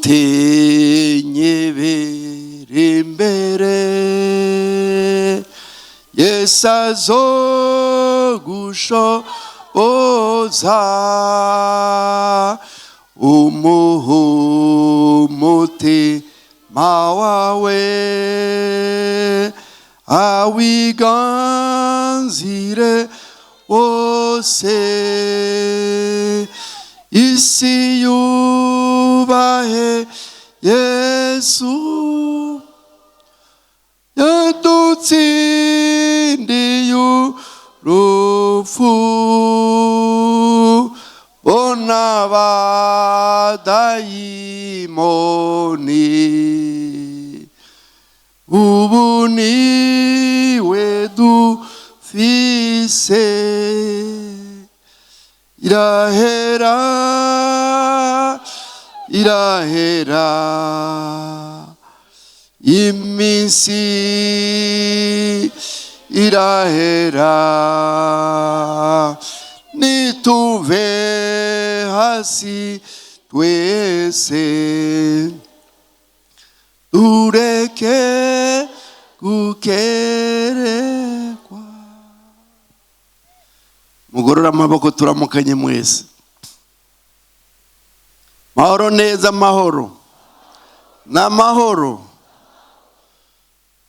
Ntacutinye biri imbere, Yesu azogushoboza, umutima wawe awiganzire wose, isi yubahe Yesu, yadutsindiye urupfu, bona abadayimoni ubu niwe dufise. Irahera, irahera iminsi, irahera, nituve hasi twese, tureke gukerekwa. Mugorora amaboko, turamukanye mwese. Mahoro neza, amahoro n'amahoro.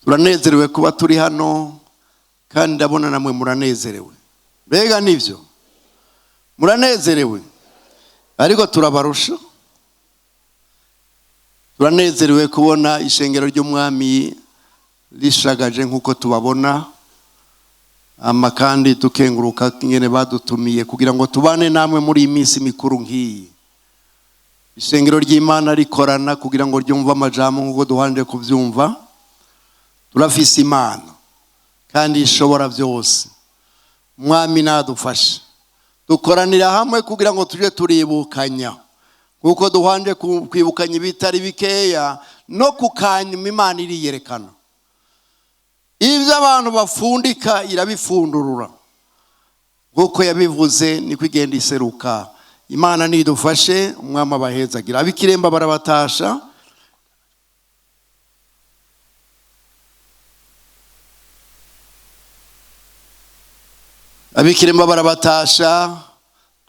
Turanezerewe kuba turi hano, kandi ndabona namwe muranezerewe. Mbega nibyo, muranezerewe, ariko turabarusha. Turanezerewe kubona ishengero ry'Umwami rishagaje nk'uko tubabona, ama kandi tukenguruka ingene badutumiye kugira ngo tubane namwe muri iyi minsi mikuru nk'iyi. Ishengero ry'Imana rikorana kugira ngo ryumve amajambo nk'uko duhanje kubyumva. Turafise Imana kandi ishobora byose. Umwami nadufashe, dukoranira hamwe kugira ngo tujye turibukanya nk'uko duhanje kwibukanya ibitari bikeya. No ku kanyuma Imana iriyerekana, ibyo abantu bafundika irabifundurura. Nk'uko yabivuze niko igenda iseruka. Imana nidufashe, Umwami abahezagira. Ab'ikiremba barabatasha. Ab'ikiremba barabatasha,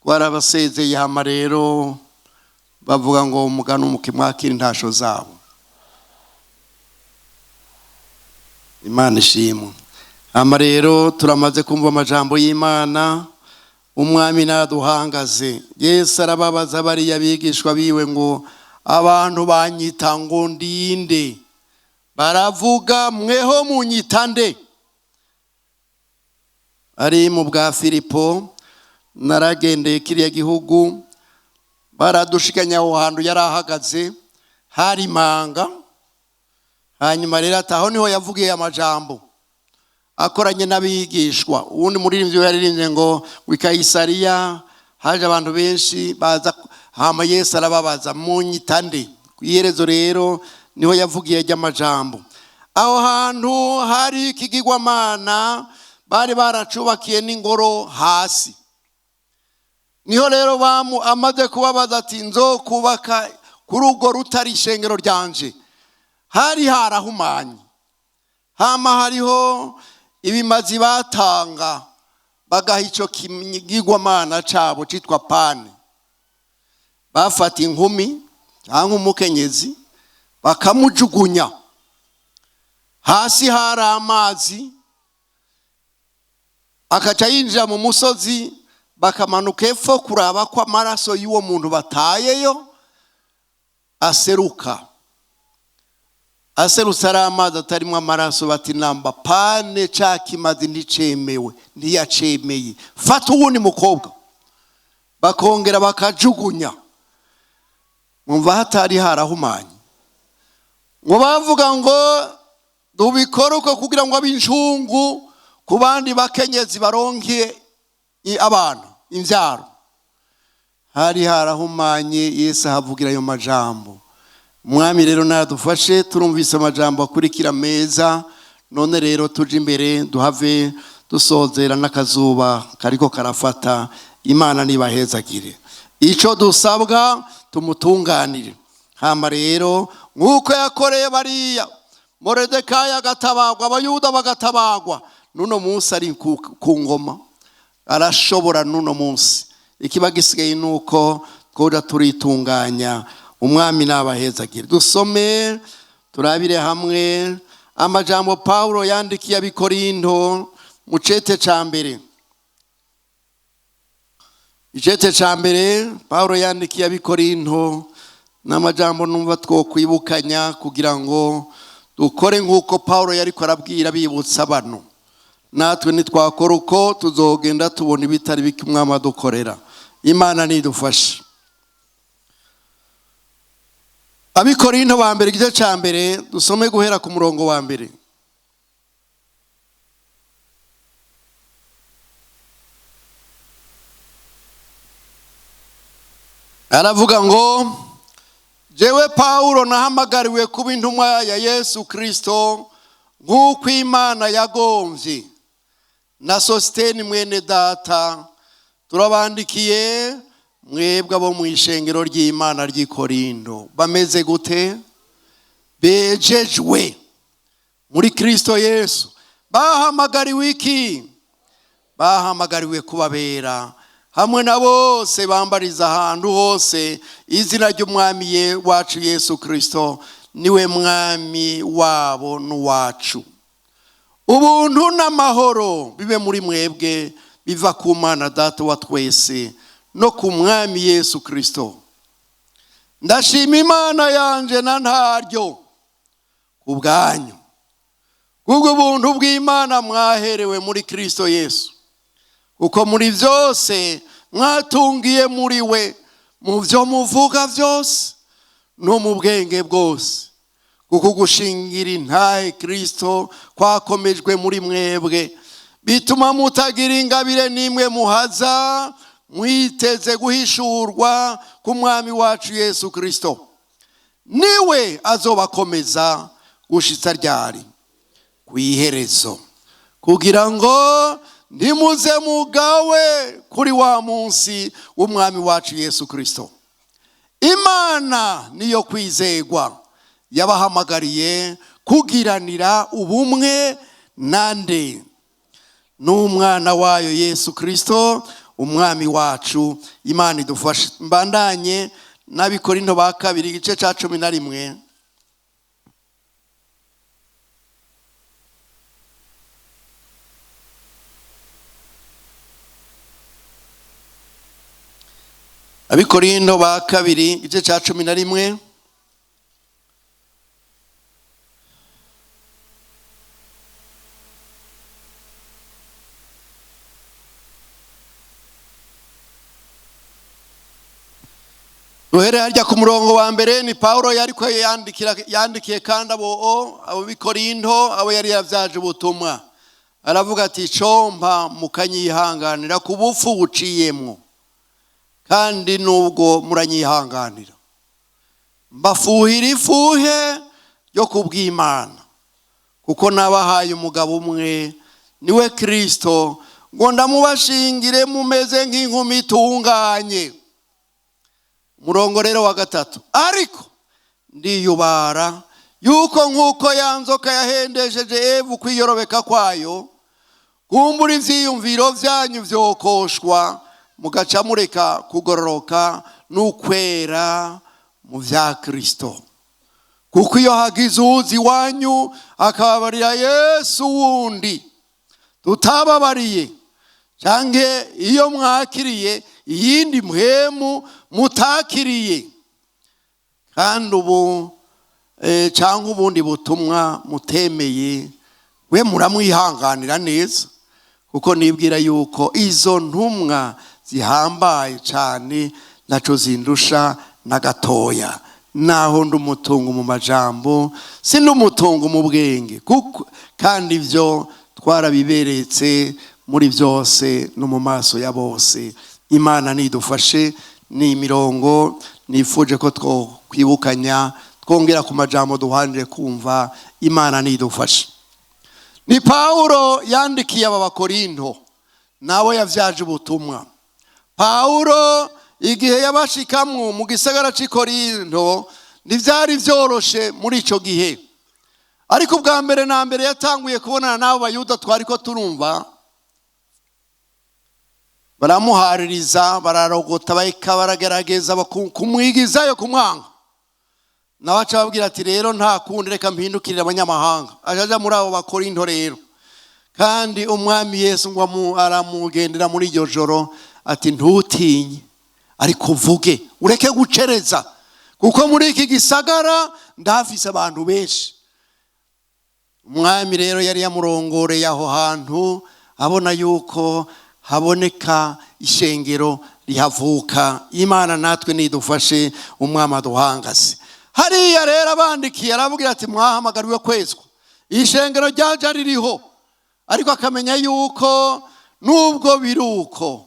twarabasezeye. Hama rero bavuga ngo umugani umuke, mwakira intasho zabo. Imana ishimwe. Hama rero turamaze kumva amajambo y'Imana. Umwami naduhangaze. Yesu arababaza bariya bigishwa biwe ngo: "Abantu banyita ngo ndinde?" Baravuga: "Mweho munyita nde?" Ari mu bwa Filipo, naragendeye kiriya gihugu, baradushikanya aho hantu yari ahagaze, hari imanga. Hanyuma rero ataho niho yavugiye amajambo akoranye n'abigishwa. Uwundi muririmbyi we yaririmbye ngo i Kayisariya haje abantu benshi baza, hama Yesu arababaza: "Munyita nde?" Ku iherezo rero niho yavugiye ry'amajambo. Aho hantu hari ikigirwamana bari baracubakiye n'ingoro hasi. Niho rero bamu amaze kubabaza ati: "Nzokubaka kuri urwo rutare ishengero ryanje." Hari harahumanye, hama hariho ibimazi batanga, bagaha icyo kigirwamana cabo citwa Pane. Bafata inkumi cyangwa umukenyezi bakamujugunya hasi, hari amazi, akaca yinjira mu musozi, bakamanuka epfo kuraba ko amaraso y'uwo muntu batayeyo aseruka. Aserutse ari amazi atarimo amaraso, bati: "Namba Pane ca kimazi nticemewe, ntiyacemeye, fata uwundi mukobwa." Bakongera bakajugunya. Mwumva hatari harahumanye? Ngo bavuga ngo dubikore uko kugira ngo abe incungu ku bandi bakenyezi, baronke abantu imbyaro. Hari harahumanye. Yesu ahavugira ayo majambo. Umwami rero nadufashe. Turumvise amajambo akurikira meza. None rero tuje imbere, duhave dusozera n'akazuba kariko karafata. Imana nibahezagire. Icyo dusabwa, tumutunganire. Hama rero nk'uko yakoreye bariya, Moridekayi agatabagwa, Abayuda bagatabagwa, n'uno munsi ari ku ngoma, arashobora n'uno munsi. Ikiba gisigaye ni uko twoja turitunganya. Umwami nabahezagire. Dusome turabire hamwe amajambo Pawulo yandikiye Abikorinto mu cete ca mbere. Icete ca mbere Pawulo yandikiye Abikorinto n'amajambo numva twokwibukanya kugira ngo dukore nk'uko Pawulo yariko arabwira bibutsa bano. Natwe nitwakora uko, tuzogenda tubona ibitari bike Umwami adukorera. Imana nidufashe. Abikorinto ba mbere, igice ca mbere, dusome guhera ku murongo wa mbere. Aravuga ngo: "Jewe Pawulo nahamagariwe kuba intumwa ya Yesu Kristo nk'uko Imana yagomvye, na Sositeni mwene data, turabandikiye mwebwe abo mu ishengero ry'Imana ry'i Korinto." Bameze gute? Bejejwe muri Kristo Yesu. Bahamagariwe iki? Bahamagariwe kubabera hamwe na bose bambariza ahantu hose izina ry'Umwami wacu Yesu Kristo, niwe Mwami wabo n'uwacu. "Ubuntu n'amahoro bibe muri mwebwe biva ku Mana Data wa twese no ku Mwami Yesu Kristo. Ndashima Imana yanje na ntaryo ku bwanyu, kubwo ubuntu bw'Imana mwaherewe muri Kristo Yesu, kuko muri byose mwatungiye muri we, mu byo muvuga byose no mu bwenge bwose, kuko gushingira intahe Kristo kwakomejwe muri mwebwe, bituma mutagira ingabire n'imwe muhaza, mwiteze guhishurwa k'Umwami wacu Yesu Kristo. Niwe azobakomeza gushitsa ryari? Ku iherezo, kugira ngo ntimuze mugawe kuri wa munsi w'Umwami wacu Yesu Kristo. Imana niyo kwizegwa, yabahamagariye kugiranira ubumwe nande? N'Umwana wayo Yesu Kristo Umwami wacu." Imana idufashe. Mbandanye n'Abikorinto ba kabiri, igice cya 11. Abikorinto ba kabiri, igice cya 11. Duhere harya ku murongo wa mbere. Ni Pawulo yariko yandikira, yandikiye kandi abo b'Ikorinto, abo yari yavyaje ubutumwa. Aravuga ati: "Compa mukanyihanganira ku bupfu buciyemwo, kandi nubwo muranyihanganira, mbafuhira ifuhe ryo kubw'Imana, kuko nabahaye umugabo umwe, niwe Kristo, ngo ndamubashingire mumeze nk'inkumi itunganye." Umurongo rero wa gatatu: "Ariko ndiyubara yuko nk'uko ya nzoka yahendesheje Eva kwiyorobeka kwayo, kumbura ivyiyumviro vyanyu vyokoshwa, mugaca mureka kugororoka n'ukwera mu vya Kristo. Kuko iyo hagize uwuza iwanyu akababarira Yesu wundi tutababariye, canke iyo mwakiriye iyindi mpwemu mutakiriye, kandi ubu canke ubundi butumwa mutemeye, we muramwihanganira neza, kuko nibwira yuko izo ntumwa zihambaye cane naco zindusha na gatoya. Naho ndi umutungo mu majambo, si n'umutungo mu bwenge, kuko kandi ivyo twarabiberetse muri byose no mu maso ya bose." Imana nidufashe. Ni imirongo nifuje ko twokwibukanya, twongera ku majambo duhanje kumva. Imana nidufashe. Ni Pawulo yandikiye aba Bakorinto, nawe yavyaje ubutumwa. Pawulo igihe yabashikamwo mu gisagara c'i Korinto, Ntibyari byoroshe muri icyo gihe. Ariko ubwa mbere na mbere yatanguye kubonana n'abo Bayuda twari ko turumva, baramuhaririza, bararogota, bahika baragerageza kumwigizayo, kumwanga. Nawe aca ababwira ati: "Rero nta kundi, reka mpindukirire abanyamahanga." Aja muri abo Bakorinto rero. Kandi Umwami Yesu ngo aramugendera muri iryo joro, ati: "Ntutinye, ariko uvuge, ureke gucereza, kuko muri iki gisagara ndahafise abantu benshi." Umwami rero yari yamurongoreye aho hantu, abona yuko haboneka ishengero rihavuka. Imana natwe nidufashe, Umwami aduhangaze. Hariya rero abandikiye, arababwira ati: "Mwahamagariwe kwezwa." Ishengero ryaje ririho, ariko akamenya yuko nubwo biri uko,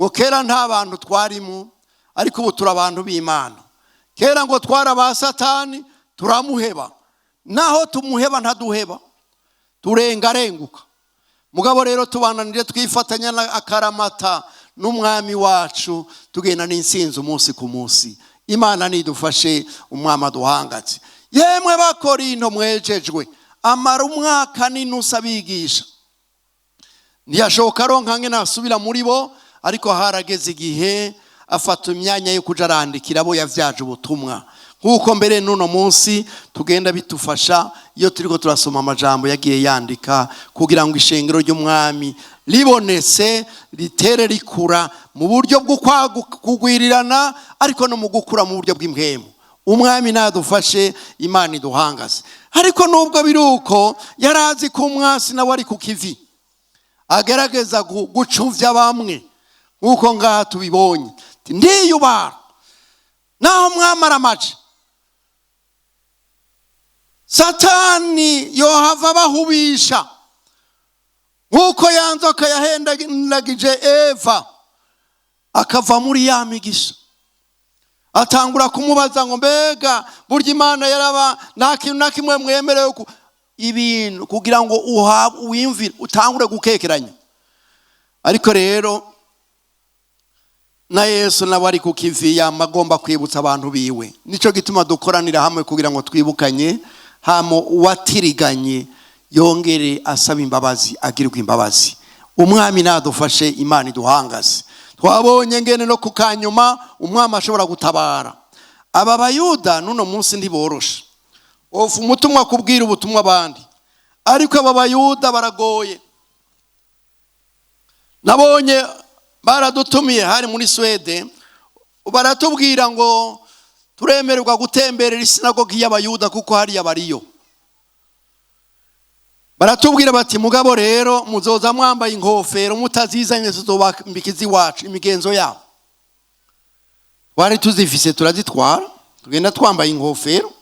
ngo kera nta bantu twarimo, ariko ubu turi abantu b'Imana. Kera ngo twari aba Satani, turamuheba. Naho tumuheba ntaduheba, turengarenguka. Mugabo rero tubananire, twifatanya na akaramata n'Umwami wacu, tugenda n'insinzi umunsi ku munsi. Imana nidufashe, Umwami aduhangatse. Yemwe Bakorinto, mwejejwe. Amara umwaka n'inusu abigisha, ntiyashoboka aronka nke nasubira muri bo. Ariko harageze igihe afata imyanya yo kuja arandikira abo yavyaje ubutumwa, nk'uko mbere n'uno munsi tugenda bitufasha iyo turiko turasoma amajambo yagiye yandika, kugira ngo ishengero ry'Umwami ribonetse ritere rikura mu buryo bwo kugwirirana, ariko no mu gukura mu buryo bw'impwemu. Umwami nadufashe, Imana iduhangaze. Ariko nubwo biri uko, yari azi ko umwasi nawe ari ku kivi, agerageza gucuvya bamwe, nk'uko ngaha tubibonye. Ati: "Ndiyubara naho mwamara amace, Satani yohava abahubisha nk'uko ya nzoka yahendagije Eva, akava muri ya migisha." Atangura kumubaza ngo: "Mbega burya Imana yaraba nta kintu na kimwe mwemerewe ibintu?" Kugira ngo wiyumvire, utangure gukekeranya. Ariko rero na Yesu nawe ari ku kivi, yama agomba kwibutsa abantu biwe. Nicyo gituma dukoranira hamwe, kugira ngo twibukanye, hamo uwatiriganye yongere asaba imbabazi, agirwe imbabazi. Umwami nadufashe, Imana iduhangaze. Twabonye ngene no ku kanyuma Umwami ashobora gutabara. Aba Bayuda n'uno munsi ntiboroshe. Ofu umutumwa kubwira ubutumwa abandi, ariko aba Bayuda baragoye. Nabonye baradutumiye, hari muri Swede, baratubwira ngo turemererwa gutemberera isinagogi y'Abayuda, kuko hariya bariyo. Baratubwira bati: "Mugabo rero muzoza mwambaye inkofero, mutazizanye tuzobambikiza iwacu imigenzo yabo." Twari tuzifise, turazitwara, tugenda twambaye inkofero.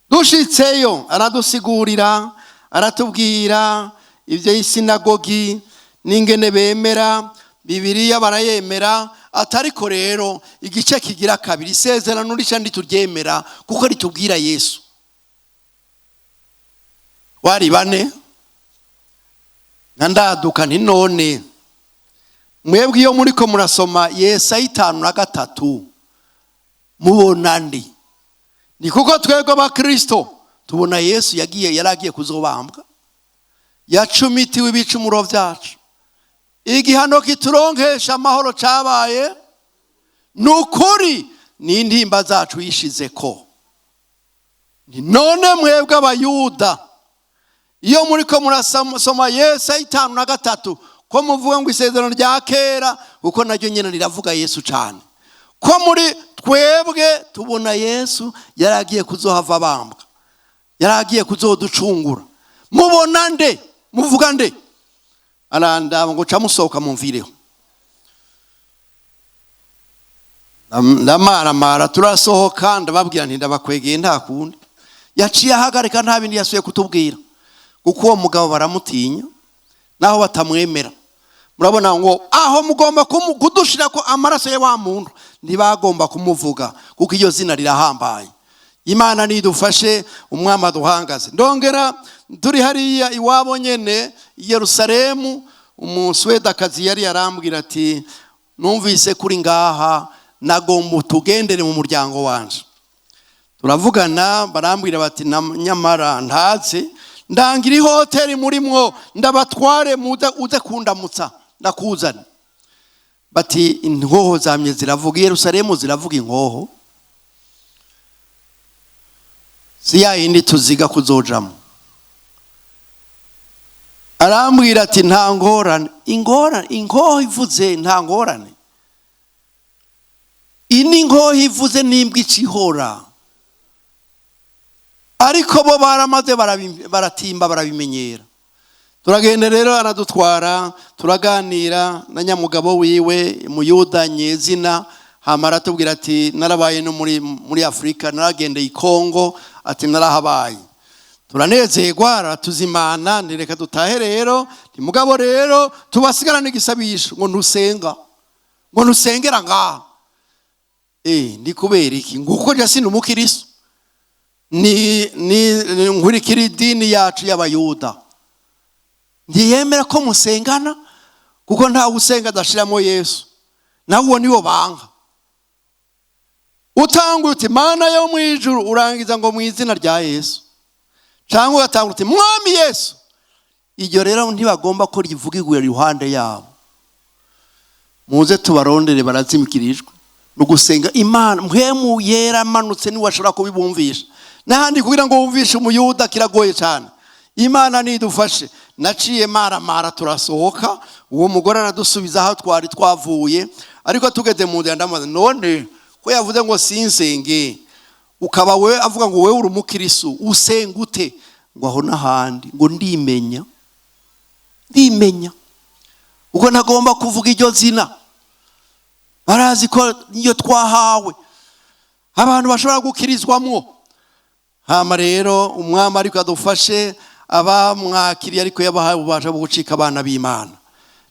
Dushitseyo aradusigurira, aratubwira ibyo y'isinagogi n'ingene bemera Bibiliya, barayemera. Atariko rero igice kigira kabiri, isezerano rishya, ntituryemera kuko ritubwira Yesu. Wari bane nka ndaduka nti: "None mwebwe iyo muriko murasoma Yesaya 53 mubona ndi?" Ni kuko twebwe Abakristo tubona Yesu yagiye, yari agiye kuzobambwa, yacumitiwe ibicumuro byacu, igihano kituronkesha amahoro cabaye, ni ukuri n'intimba zacu yishize ko. Ni none mwebwe Abayuda, iyo muriko murasoma Yesaya 53, ko muvuga ngo isezerano rya kera, kuko naryo nyine riravuga Yesu cyane, ko muri twebwe tubona Yesu yari agiye kuzohava abambwa, yari agiye kuzoducungura, mubona nde? Muvuga nde?" Arandaba ngo: "Ca musohoka mumvireho." Ndamaramara, turasohoka. Ndababwira nti: "Ndabakwegeye, nta kundi." Yaciye ahagarika, nta bindi yasuye kutubwira, kuko uwo mugabo baramutinya naho batamwemera. Murabona ngo aho mugomba kudushira ko amaraso ya wa muntu, ntibagomba kumuvuga kuko iyo zina rirahambaye. Imana nidufashe, Umwami aduhangaze. Ndongera, turi hariya iwabo nyene i Yerusalemu, Umuswedakazi yari yarambwira ati: "Numvise kuri ngaha, nagomba utugendere mu muryango wanje." Turavugana, barambwira bati: "Nyamara ntaze ndangira ihoteli murimwo, ndabatware, muze uze kundamutsa, ndakuzana." Bati inkoho zamye ziravuga i Yerusalemu, ziravuga inkoho, si ya yindi tuziga kuzojamo. Arambwira ati: "Nta ngorane, ingorane inkoho ivuze, nta ngorane. Ini nkoho ivuze n'imbwa icihora." Ariko bo baramaze baratimba, barabimenyera. Turagenda rero, aradutwara, turaganira na nyamugabo wiwe, Muyuda nyezina. Hama aratubwira ati: "Narabaye no muri Afurika, naragendeye i Kongo." Ati: "Narahabaye." Turanezerwa, aratuzimana. Ntireka dutahe rero. Mugabo rero tubasigarane igisabisho ngo ntusenga, ngo ntusengera ngaha. Ni kubera iki? Nguko jya sina umukiristo, ni nkurikira idini yacu y'Abayuda, ntiyemera ko musengana, kuko ntawe usenga adashiramo Yesu. Nawe uwo niwo banga. Utanga uti: "Mana yo mu ijuru", urangiza ngo: "Mu izina rya Yesu", cyangwa ugatanga uti: "Mwami Yesu". Iryo rero ntibagomba ko rivugirwa iruhande yabo. Muze tubarondere, barazimikirijwe ni ugusenga Imana. Mpwemu Yera amanutse niwe ashobora kubibumvisha. N'ahandi kugira ngo wumvishe Umuyuda kiragoye cyane. Imana nidufashe. Naciye maramara, turasohoka, uwo mugore aradusubiza aho twari twavuye. Ariko tugeze mu nzira ndamubaza: "None ko yavuze ngo sinsenge, ukaba we avuga ngo wowe uri umukirisu, usenga ute?" Ngo aho n'ahandi, ngo ndimenya, ndimenya kuko ntagomba kuvuga iryo zina. Barazi ko iyo twahawe abantu bashobora gukirizwamwo. Hama rero Umwami ariko adufashe. Abamwakiriye ariko yabahaye ububasha bwo gucika abana b'Imana.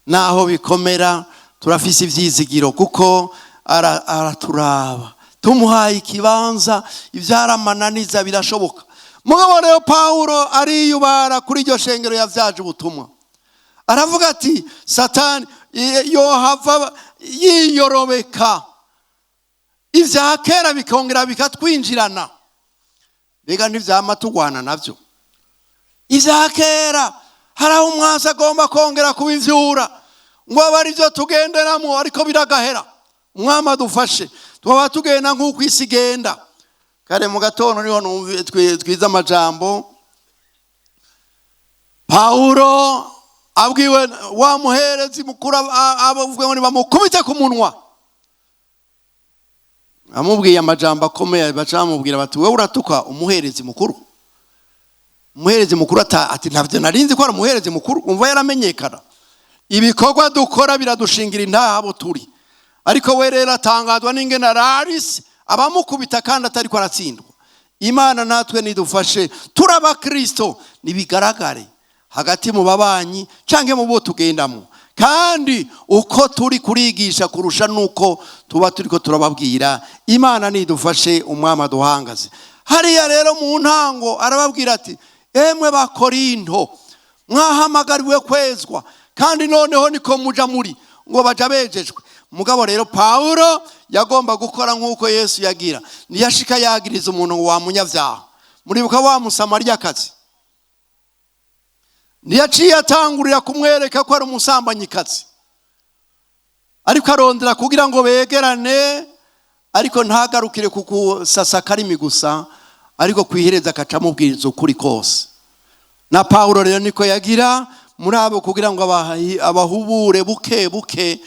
Naho bikomera, turafise ivyizigiro, kuko araturaba. Tumuhaye ikibanza, ivyaramananiza birashoboka. Mugabo rero Pawulo ariyubara kuri iryo shengero yavyaje ubutumwa. Aravuga ati: "Satani yohava yiyorobeka, ivya kera bikongera bikatwinjirana." Mbega ntivyama tugwana navyo ivya kera? Hari aho umwansi agomba kongera kubivyura ngo abe ari byo tugenderamo, ariko biragahera. Umwami adufashe. Twaba tugenda nk'uko isi igenda. Kare mu gatondo niho twize amajambo Pawulo abwiwe wa muherezi mukuru, avuga ngo nibamukubite ku munwa. Amubwiye amajambo akomeye, baca bamubwira bati: "Wowe uratuka umuherezi mukuru?" Umuherezi mukuru ati: "Ntabyo narinzi ko ari umuherezi mukuru." Umva, yaramenyekana. Ibikorwa dukora biradushingira intaha turi. Ariko we rero atangazwa n'ingene ararisi abamukubita kandi atari ko aratsindwa. Imana natwe nidufashe. Turi abakristo, nibigaragare hagati mu babanyi cyangwa mu bo tugendamo. Kandi uko turi kurigisha kurusha nuko tuba turi ko turababwira. Imana nidufashe, Umwami aduhangaze. Hariya rero mu ntango arababwira ati: "Emwe Bakorinto, mwahamagariwe kwezwa, kandi noneho niko muja muri." Ngo baja bejejwe. Mugabo rero Pawulo yagomba gukora nk'uko Yesu yagira. Ntiyashika yagiriza umuntu ngo wamunyabyaha. Muribuka wa Musamariyakazi? Ntiyaciye atangurira kumwereka ko ari umusambanyikazi, ariko arondera kugira ngo begerane. Ariko ntagarukire ku kusasa akarimi gusa, ariko kwihereza akaca amubwiriza ukuri kose. Na Pawulo rero niko yagira muri abo, kugira ngo abahubure buke buke.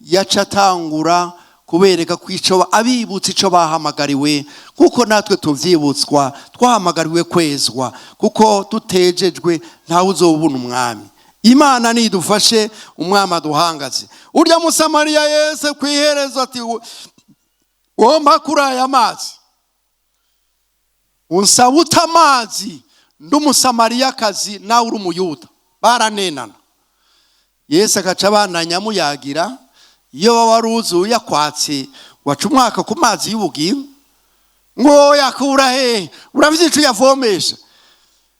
Yaca atangura kubereka ko ico abibutsa ico bahamagariwe, kuko natwe tuvyibutswa. Twahamagariwe kwezwa, kuko tutejejwe ntawe uzobona Umwami. Imana nidufashe, Umwami aduhangaze. Urya Musamariya, Yesu kwiherezo ati: "Wompa kuri aya mazi, unsaba uta amazi, ndi Umusamariyakazi, nawe uri Umuyuda?" Baranenana. Yesu agaca abandanya amuyagira: "Iyo waba wari uzi uyakwatse, waca umwaka ku mazi y'ubugingo." Ngo yakura hehe? Urabizi ico uyavomesha?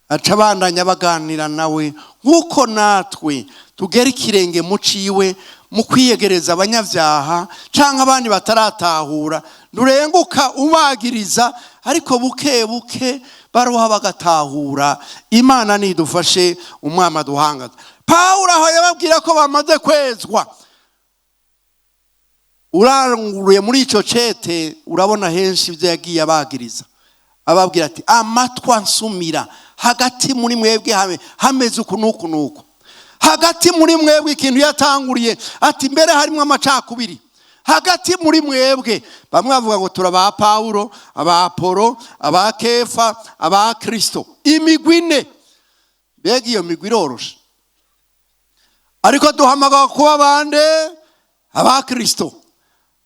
Aca abandanya baganira nawe, nk'uko natwe tugera ikirenge mu ciwe mu kwiyegereza abanyabyaha cyangwa abandi bataratahura. Nturenguka ubagiriza, Ariko buke buke baroha bagatahura. Imana nidufashe, Umwami aduhangaza. Pawulo aho yababwira ko bamaze kwezwa. Uranguruye muri icyo cete, urabona henshi ibyo yagiye abagiriza, ababwira ati: "Amatwi ansumira hagati muri mwebwe hameze uku n'uku n'uku hagati muri mwebwe." Ikintu yatanguriye ati: "Mbere harimo amacakubiri hagati muri mwebwe. Bamwe bavuga ngo turi aba Pawulo, aba Apolo, aba Kefa, aba Kirisito." Imigwi ine. Mbega iyo migwi iroroshe? Ariko duhamagawe kuba bande? Aba Kirisito.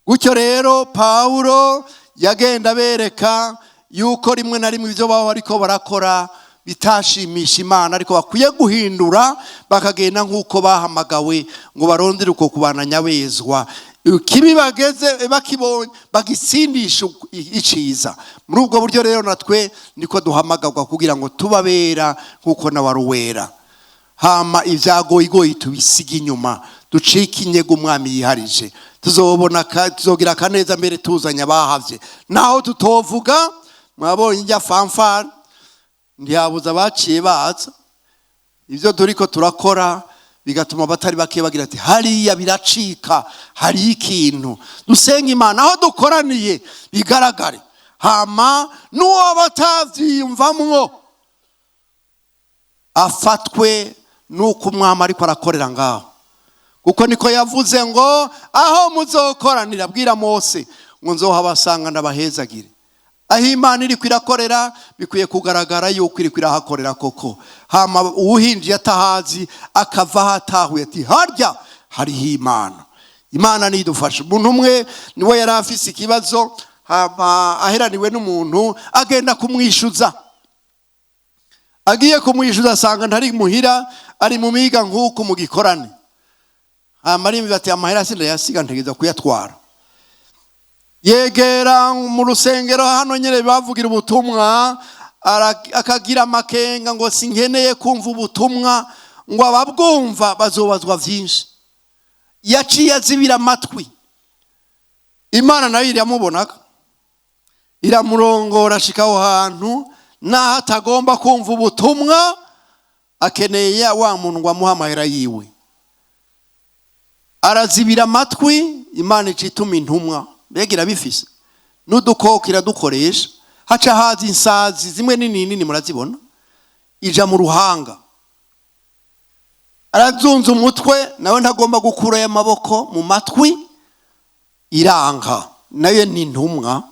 Gutyo rero Pawulo yagenda bereka yuko rimwe na rimwe ibyo baba bariko barakora bitashimisha Imana, ariko bakwiye guhindura bakagenda nk'uko bahamagawe, ngo barondere uko kubana nyabezwa. Ikibi bageze bakibonye, bagitsindisha iciza. Muri ubwo buryo rero natwe niko duhamagarwa, kugira ngo tubabera nk'uko nawe ari uwera. Hama ibyagoyigoyi tubisiga inyuma, ducike inyego Umwami yiharije. Tuzobona, tuzogira akaneza mbere tuzanye abahavye. Naho tutovuga, mwabonye ijya fanfare, ntiyabuza abaciye baza. Ibyo turiko turakora bigatuma abatari bake bagira ati: "Hariya biracika, hariyo ikintu." Dusenga Imana, aho dukoraniye bigaragare. Hama n'uwo batavyiyumvamwo afatwe n'uko Umwami ariko arakorera ngaho, kuko niko yavuze ngo: "Aho muzokoranira," abwira Mose, ngo "nzohabasanga ndabahezagire." Aho Imana iri kwirakorera, bikwiye kugaragara yuko iri kwirahakorera koko. Hama uwuhinjiye atahazi akava ahatahuye ati: "Harya hariho Imana." Imana nidufasha. Umuntu umwe niwe yari afise ikibazo, hama aheraniwe n'umuntu, agenda kumwishyuza. Agiye kumwishyuza, asanga ntari muhira, ari mu miga nk'uku mu gikorane. Hama arimbi ati: "Amahera sindayasiga, ntegereza kuyatwara." Yegera mu rusengero hano nyine bavugira ubutumwa, akagira amakenga ngo: "Sinkeneye kumva ubutumwa," ngo ababwumva bazobazwa byinshi. Yaciye azibira amatwi. Imana nayo iramubonaga, iramurongora, ashika aho hantu naho atagomba kumva ubutumwa, akeneye wa muntu ngo amuhe amahera yiwe. Arazibira amatwi, Imana ica ituma intumwa. Mbega irabifise n'udukoko iradukoresha. Haca haza insazi zimwe nini nini, murazibona, ija mu ruhanga. Arazunza umutwe, nawe ntagomba gukurayo amaboko mu matwi, iranka. Nayo ni intumwa.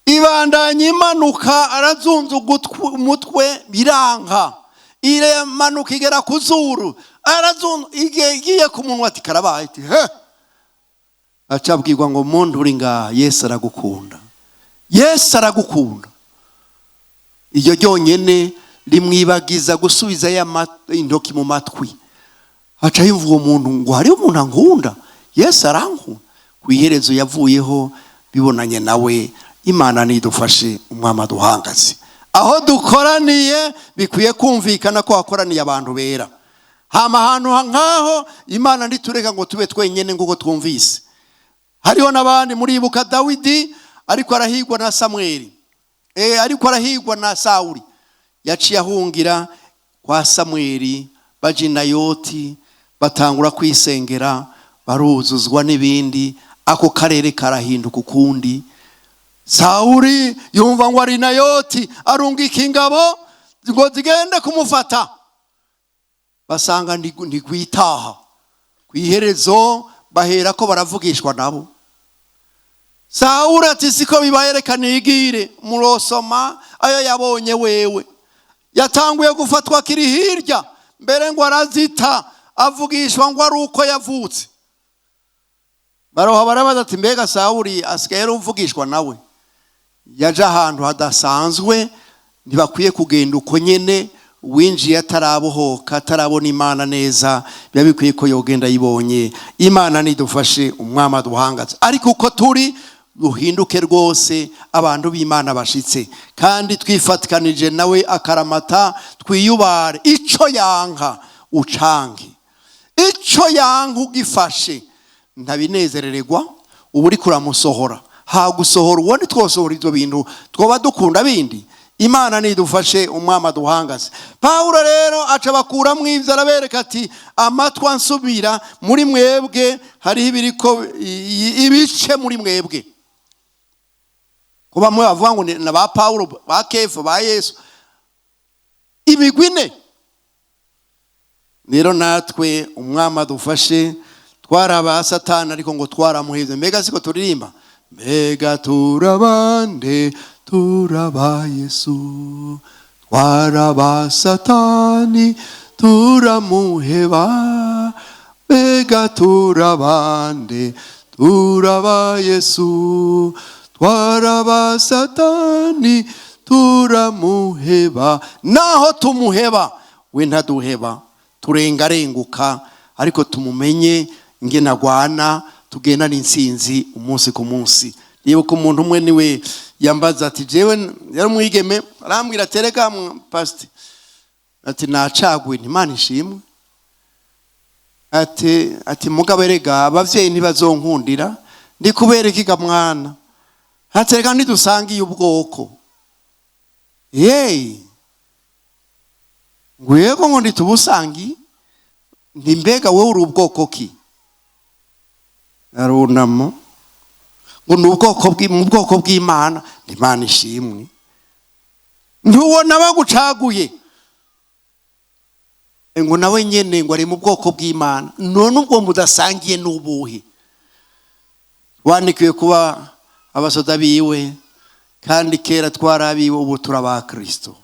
Ibandanya imanuka, arazunza umutwe, biranka. Iramanuka igera ku zuru, arazunza. Igiye ku munwa, ati: "Karabaye." Ati: "He." Aca abwirwa ngo: "Muntu uri ngaha, Yesu aragukunda, Yesu aragukunda." Iryo ryonyene rimwibagiza gusubiza intoki mu matwi. Aca yumva uwo muntu ngo: "Hariho umuntu ankunda, Yesu arankunda." Ku iherezo yavuyeho bibonanye nawe. Imana nidufashe, Umwami aduhangaze. Aho dukoraniye bikwiye kumvikana ko hakoraniye abantu bera. Hama ahantu nk'aho, Imana ntitureka ngo tube twenyine. Nk'uko twumvise, hariho n'abandi. Muribuka Dawidi ariko arahigwa na Samweli, ariko arahigwa na Sawuli, yaciye ahungira kwa Samweli. Baja i Nayoti, batangura kwisengera, baruzuzwa n'ibindi, ako karere karahinduka ukundi. Sawuli yumva ngo ari Nayoti, arungika ingabo ngo zigende kumufata, basanga ntigwitaha. Ku iherezo bahera ko baravugishwa nabo. Sawuli ati: "Siko bibaye, reka nigire." Murosoma ayo yabonye wewe. Yatanguye gufatwa akiri hirya mbere, ngo arazita, avugishwa ngo ari uko yavutse. Baroha barabaza ati: "Mbega Sawuli asigaye ari uvugishwa nawe?" Yaje ahantu hadasanzwe, ntibakwiye kugenda uko nyene. Winjiye atarabohoka, atarabona Imana neza, biba bikwiye ko yogenda ayibonye. Imana nidufashe, Umwami aduhangaze. Ariko uko turi duhinduke rwose abantu b'Imana bashitse, kandi twifatikanije nawe akaramata. Twiyubare ico yanka, ucange ico yanka. Ugifashe ntabinezerererwa, uba uriko uramusohora. Hagusohora uwo ntitwosohora ibyo bintu twoba dukunda bindi. Imana nidufashe, umwami aduhangaze. Pawulo rero aca bakuramwo ibyo, arabereka ati: "Amatwi ansubira, muri mwebwe hariho ibiriko ibice muri mwebwe." Ko bamwe bavuga ngo ni na ba Pawulo, ba Kefa, ba Yesu, imigwi ine. Rero natwe umwami adufashe. Twari aba Satani, ariko ngo twaramuhevye. Mbega siko turirimba? Mbega turabande? Turaba Yesu. Twaraba Satani, turamuheba. Mbega turabande? Turaba Yesu. Twaraba Satani, turamuheba. Naho tumuheba, we ntaduheba. Turengarenguka, ariko tumumenye ingene agwana, tugendana intsinzi umunsi ku munsi. Nibuka umuntu umwe niwe yambaza ati jewe, yari umwigeme, arambwira ati: "Reka pastor," ati, "nacaguye, Imana ishimwe." Ati: "Mugabo erega abavyeyi ntibazonkundira." Ndi kubera ikiga mwana? Ati: "Reka ntidusangiye ubwoko." Yeyi, ngo yego, ngo ntitubusangiye. Nti: "Mbega wowe uri ubwoko ki?" Arunama ngo ni ubwoko mu bwoko bw'Imana. Imana ishimwe. Ntubona bagucaguye? Ngo nawe nyene ngo ari mu bwoko bw'Imana. None ubwo mudasangiye n'ubuhe? Wandikiwe kuba abasoda biwe, kandi kera twarabiwe, ubu turaba Kristo.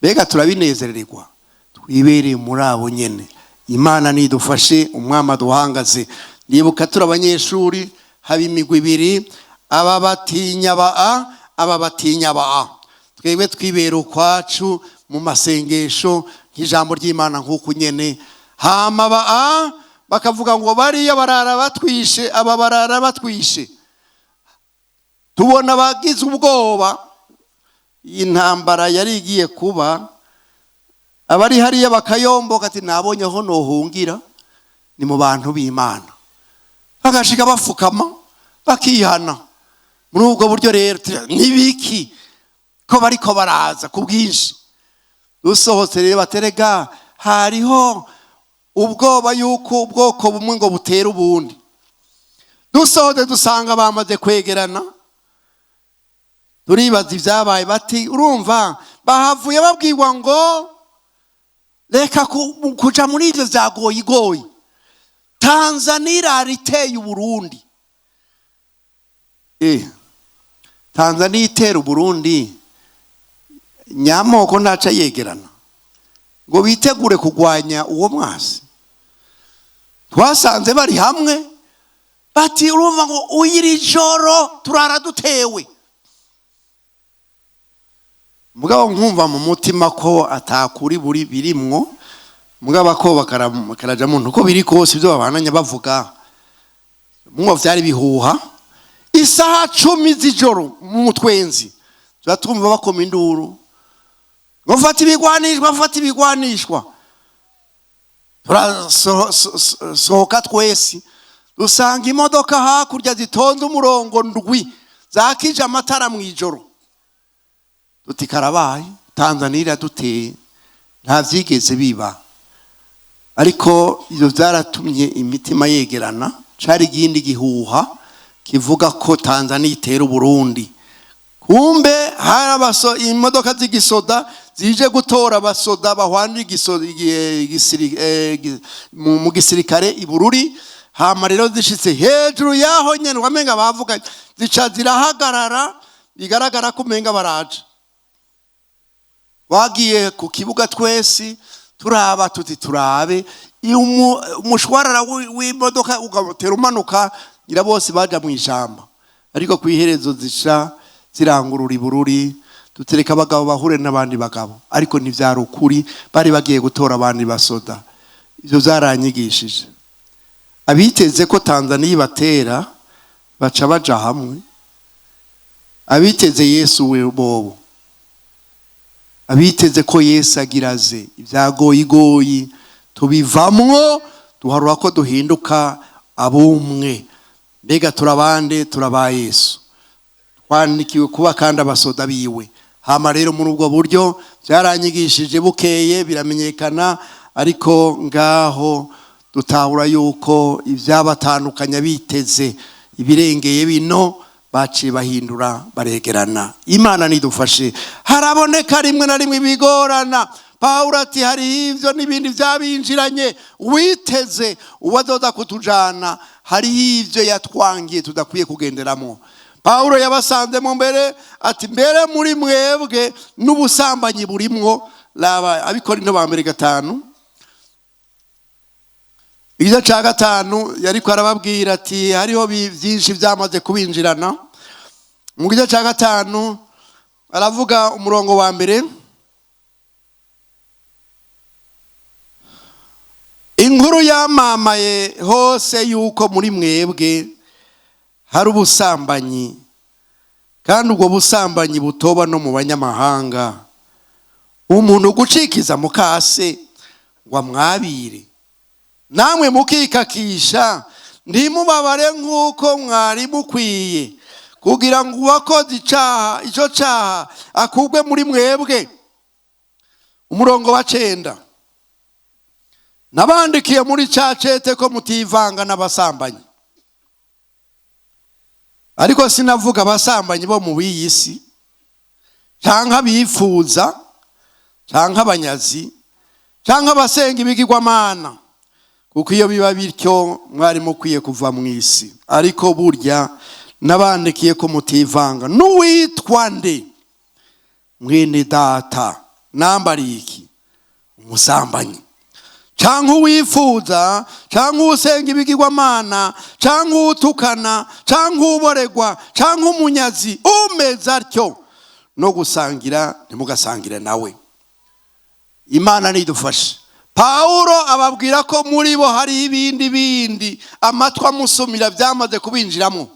Mbega turabinezererwa? Twibereye muri abo nyene. Imana nidufashe, umwami aduhangaze. Nibuka turi abanyeshuri, haba imigwi ibiri: aba batinya ba A, aba batinya ba A. Twebwe twibera ukwacu mu masengesho nk'ijambo ry'Imana nk'uku nyene. Hama ba A bakavuga ngo bariya barara batwishe, aba barara batwishe. Tubona abagize ubwoba, iyi ntambara yari igiye kuba, abari hariya bakayomboka, ati: "Nabonye aho nohungira, ni mu bantu b'Imana." Bagashika bafukama, bakihana. Muri ubwo buryo rero, nibiki ko bariko baraza ku bwinshi? Dusohotse rero, baterega hariho ubwoba yuko ubwoko bumwe ngo butera ubundi. Dusohotse dusanga bamaze kwegerana, turibaza ibyabaye. Bati: "Urumva bahavuye babwirwa ngo reka kuja muri ibyo bya goyigoyi, Tanzania irara iteye Uburundi." Tanzania itera Uburundi, nyamoko ntaca yegerana ngo bitegure kurwanya uwo mwasi? Twasanze bari hamwe. Bati: "Urumva ngo uyiri joro turara dutewe." Mugabo nkumva mu mutima ko atakuri buri birimwo, mugabo ko bakaraja muntu uko biri kose, ibyo babananya bavuga mwo vyari bihuha. Isaha 10 z'ijoro mu mutwenzi tuba twumva bakoma induru ngo: "Fata ibigwanishwa, fata ibigwanishwa." Turasohoka twese, dusanga imodoka hakurya zitonze umurongo ndwi, zakije amatara mu ijoro. Tuti: "Karabaye, Tanzania iraduteye." Nta byigeze biba, ariko ibyo byaratumye imitima yegerana. Cari igindi gihuha kivuga ko Tanzania itera Uburundi. Kumbe hari imodoka z'igisoda zije gutora abasoda bahwanira mu gisirikare i Bururi. Hama rero zishitse hejuru yaho nyene wamenga bavuga, zica zirahagarara, bigaragara ko umenga baraje. Twagiye ku kibuga twese turaba, tuti: "Turabe." Iyo umushwarara w'imodoka ugatera umanuka, ngira bose baja mu ijambo, ariko ku iherezo zica zirangurura i Bururi, dutereka abagabo bahure n'abandi bagabo. Ariko ntivyari ukuri, bari bagiye gutora abandi basoda. Ivyo vyaranyigishije: abiteze ko Tanzaniya ibatera baca baja hamwe, abiteze Yesu we bobo, abiteze ko Yesu agira aze. Ibyagoyigoyi tubivamwo, duharura ko duhinduka abumwe. Mbega turabande? Turaba Yesu. Twandikiwe kuba kandi abasoda biwe. Hama rero muri ubwo buryo byaranyigishije, bukeye biramenyekana, ariko ngaho dutahura yuko ibyabatandukanya biteze ibirengeye bino baciye bahindura baregerana. Imana nidufashe. Haraboneka rimwe na rimwe ibigorana. Pawulo ati hariho ibyo n'ibindi byabinjiranye, witeze uwadoda kutujana, hariho ibyo yatwangiye tudakwiye kugenderamo. Pawulo yabasanzemo mbere, ati mbere muri mwebwe n'ubusambanyi burimwo. Raba Abikorinto ba mbere 5, igice cya 5, yariko arababwira ati hariho byinshi byamaze kubinjirana. Mu gice cya 5 aravuga umurongo wa 1: inkuru yamamaye hose yuko muri mwebwe hari ubusambanyi, kandi ubwo busambanyi butoba no mu banyamahanga, umuntu gucikiza mukase ngo amwabire, namwe mukikakisha, ntimubabare nk'uko mwari mukwiye, kugira ngo uwakoze icaha icyo caha akugwe muri mwebwe. Umurongo wa 9: nabandikiye muri ca cete ko mutivanga n'abasambanyi, ariko sinavuga abasambanyi bo mu b'iyi si, canke abifuza, canke abanyazi, canke abasenga ibigirwamana, kuko iyo biba bityo mwari mukwiye kuva mu isi. Ariko burya nabandikiye ko mutivanga n'uwitwa nde mwene data nambariye iki umusambanyi, canke uwifuza, canke usenga ibigirwamana, canke utukana, canke uboregwa, canke umunyazi, umeze atyo no gusangira ntimugasangire nawe. Imana nidufashe. Pawulo ababwira ko muri bo hari ibindi bindi amatwi amusumira byamaze kubinjiramo,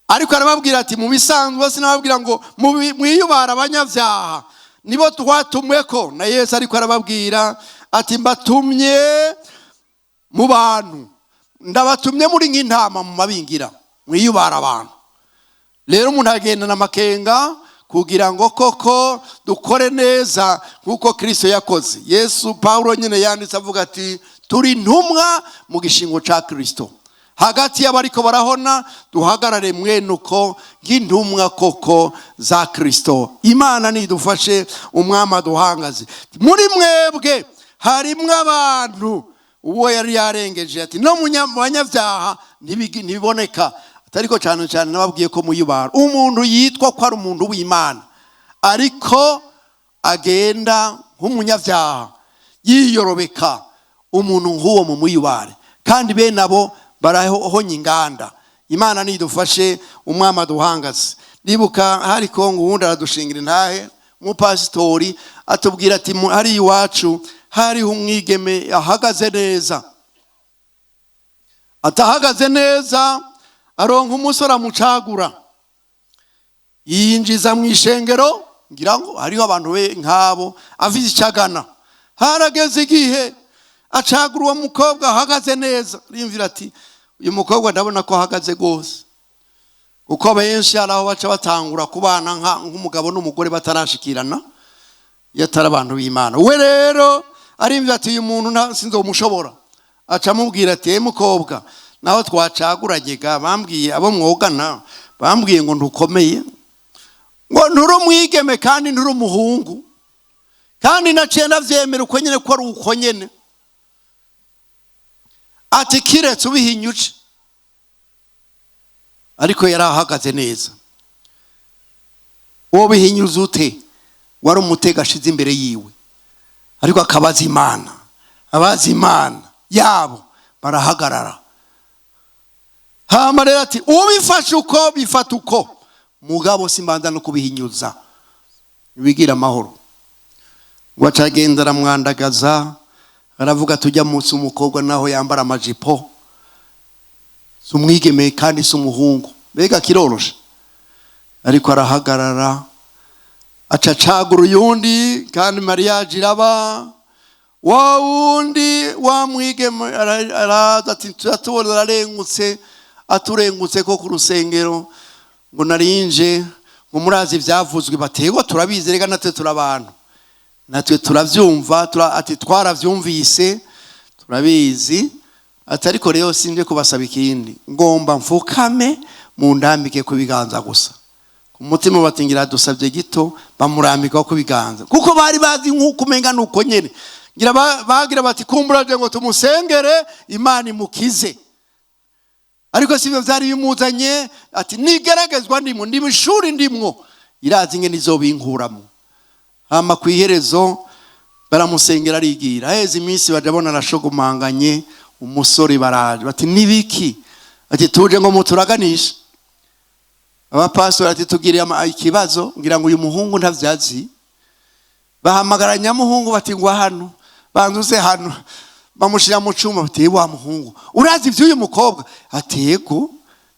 ariko arababwira ati mu bisanzwe sinababwira ngo mwiyubara abanyabyaha, nibo twatumwe ko na Yesu. Ariko arababwira ati mbatumye mu bantu, ndabatumye muri nk'intama mu mabingira, mwiyubara abantu. Rero umuntu agendana amakenga kugira ngo koko dukore neza nk'uko Kirisito yakoze. Yesu, Pawulo nyine yanditse avuga ati turi intumwa mu gishingo cya Kirisito hagati y'abariko barahona, duhagarare mwene uko nk'intumwa koko za Kirisito. Imana nidufashe, umwami aduhangaze. Muri mwebwe harimwo abantu, uwo yari yarengeje ati no mu banyabyaha ntibiboneka, ariko cyane cyane nababwiye ko muyibara umuntu yitwa ko ari umuntu w'Imana ariko agenda nk'umunyabyaha yiyorobeka, umuntu nk'uwo mu muyibare, kandi bene abo barahonya inganda. Imana nidufashe, umwami aduhangaze. Ndibuka hari Kongo, uwundi aradushingira intahe, umupasitori atubwira ati hari iwacu hariho umwigeme ahagaze neza, atahagaze neza, aronka umusore amucagura, yinjiza mu ishengero. Ngira ngo hariho abantu be nk'abo afite icyo agana. Harageze igihe acagura uwo mukobwa ahagaze neza, ariyumvira ati uyu mukobwa ndabona ko ahagaze rwose, kuko benshi hari aho baca batangura kubana nk'umugabo n'umugore batarashikirana iyo atari abantu b'Imana. We rero ariyumvira ati uyu muntu sinzomushobora. Aca amubwira ati ye mukobwa, naho twacaguranye ga, bambwiye abo mwogana, bambwiye ngo ntukomeye, ngo nturi umwigeme kandi nturi umuhungu, kandi naciye ndavyemera uko nyene ko ari uko nyene. Ati kiretse ubihinyuje. Ariko yari ahagaze neza. Uwo bihinyuza ute? Wari umutego ashize imbere yiwe, ariko akabaza Imana. Abazi Imana yabo barahagarara. Hama rero ati ubifashe uko bifata uko, mugabo simbanza no kubihinyuza, bigira amahoro. Ngo acagenda aramwandagaza, aravuga tujya munsi umukobwa naho yambara amajipo si umwigeme kandi si umuhungu, mbega kiroroshe. Ariko arahagarara, aca acagura uyundi, kandi mariage iraba. Wa wundi wa mwigeme araza ati turatubona ararengutse, aturengutse ko ku rusengero ngo narinje. Ngo murazi ibyavuzwe? Batego turabizi, rega natwe turabantu, natwe turabyumva, ati twarabyumvise, turabizi. Ati ariko rero sinje kubasaba ikindi, ngomba mfukame mundambike ku biganza gusa. Ku mutima batingira dusabye gito, bamurambikaho ku biganza, kuko bari bazi nk'uko umenga nuko nyene. Ngira bagira bati kumbura ngo tumusengere Imana imukize, ariko sibyo byari bimuzanye. Ati nigeragezwa ndimwo, ndi mu ishuri ndimwo, irazi ingene izobinkuramo. Hama ku iherezo baramusengera, arigira. Haheze iminsi baja bona arashogomanganye umusore. Baraje bati nibiki? Ati tuje ngo muturaganishe abapasitori. Ati tugiriye ikibazo, ngira ngo uyu muhungu ntavyazi. Bahamagara nyamuhungu bati ngwa hano, banzuze hano. Bamushyira mu cyumba bati wa muhungu, urazi iby'uyu mukobwa? Ati yego,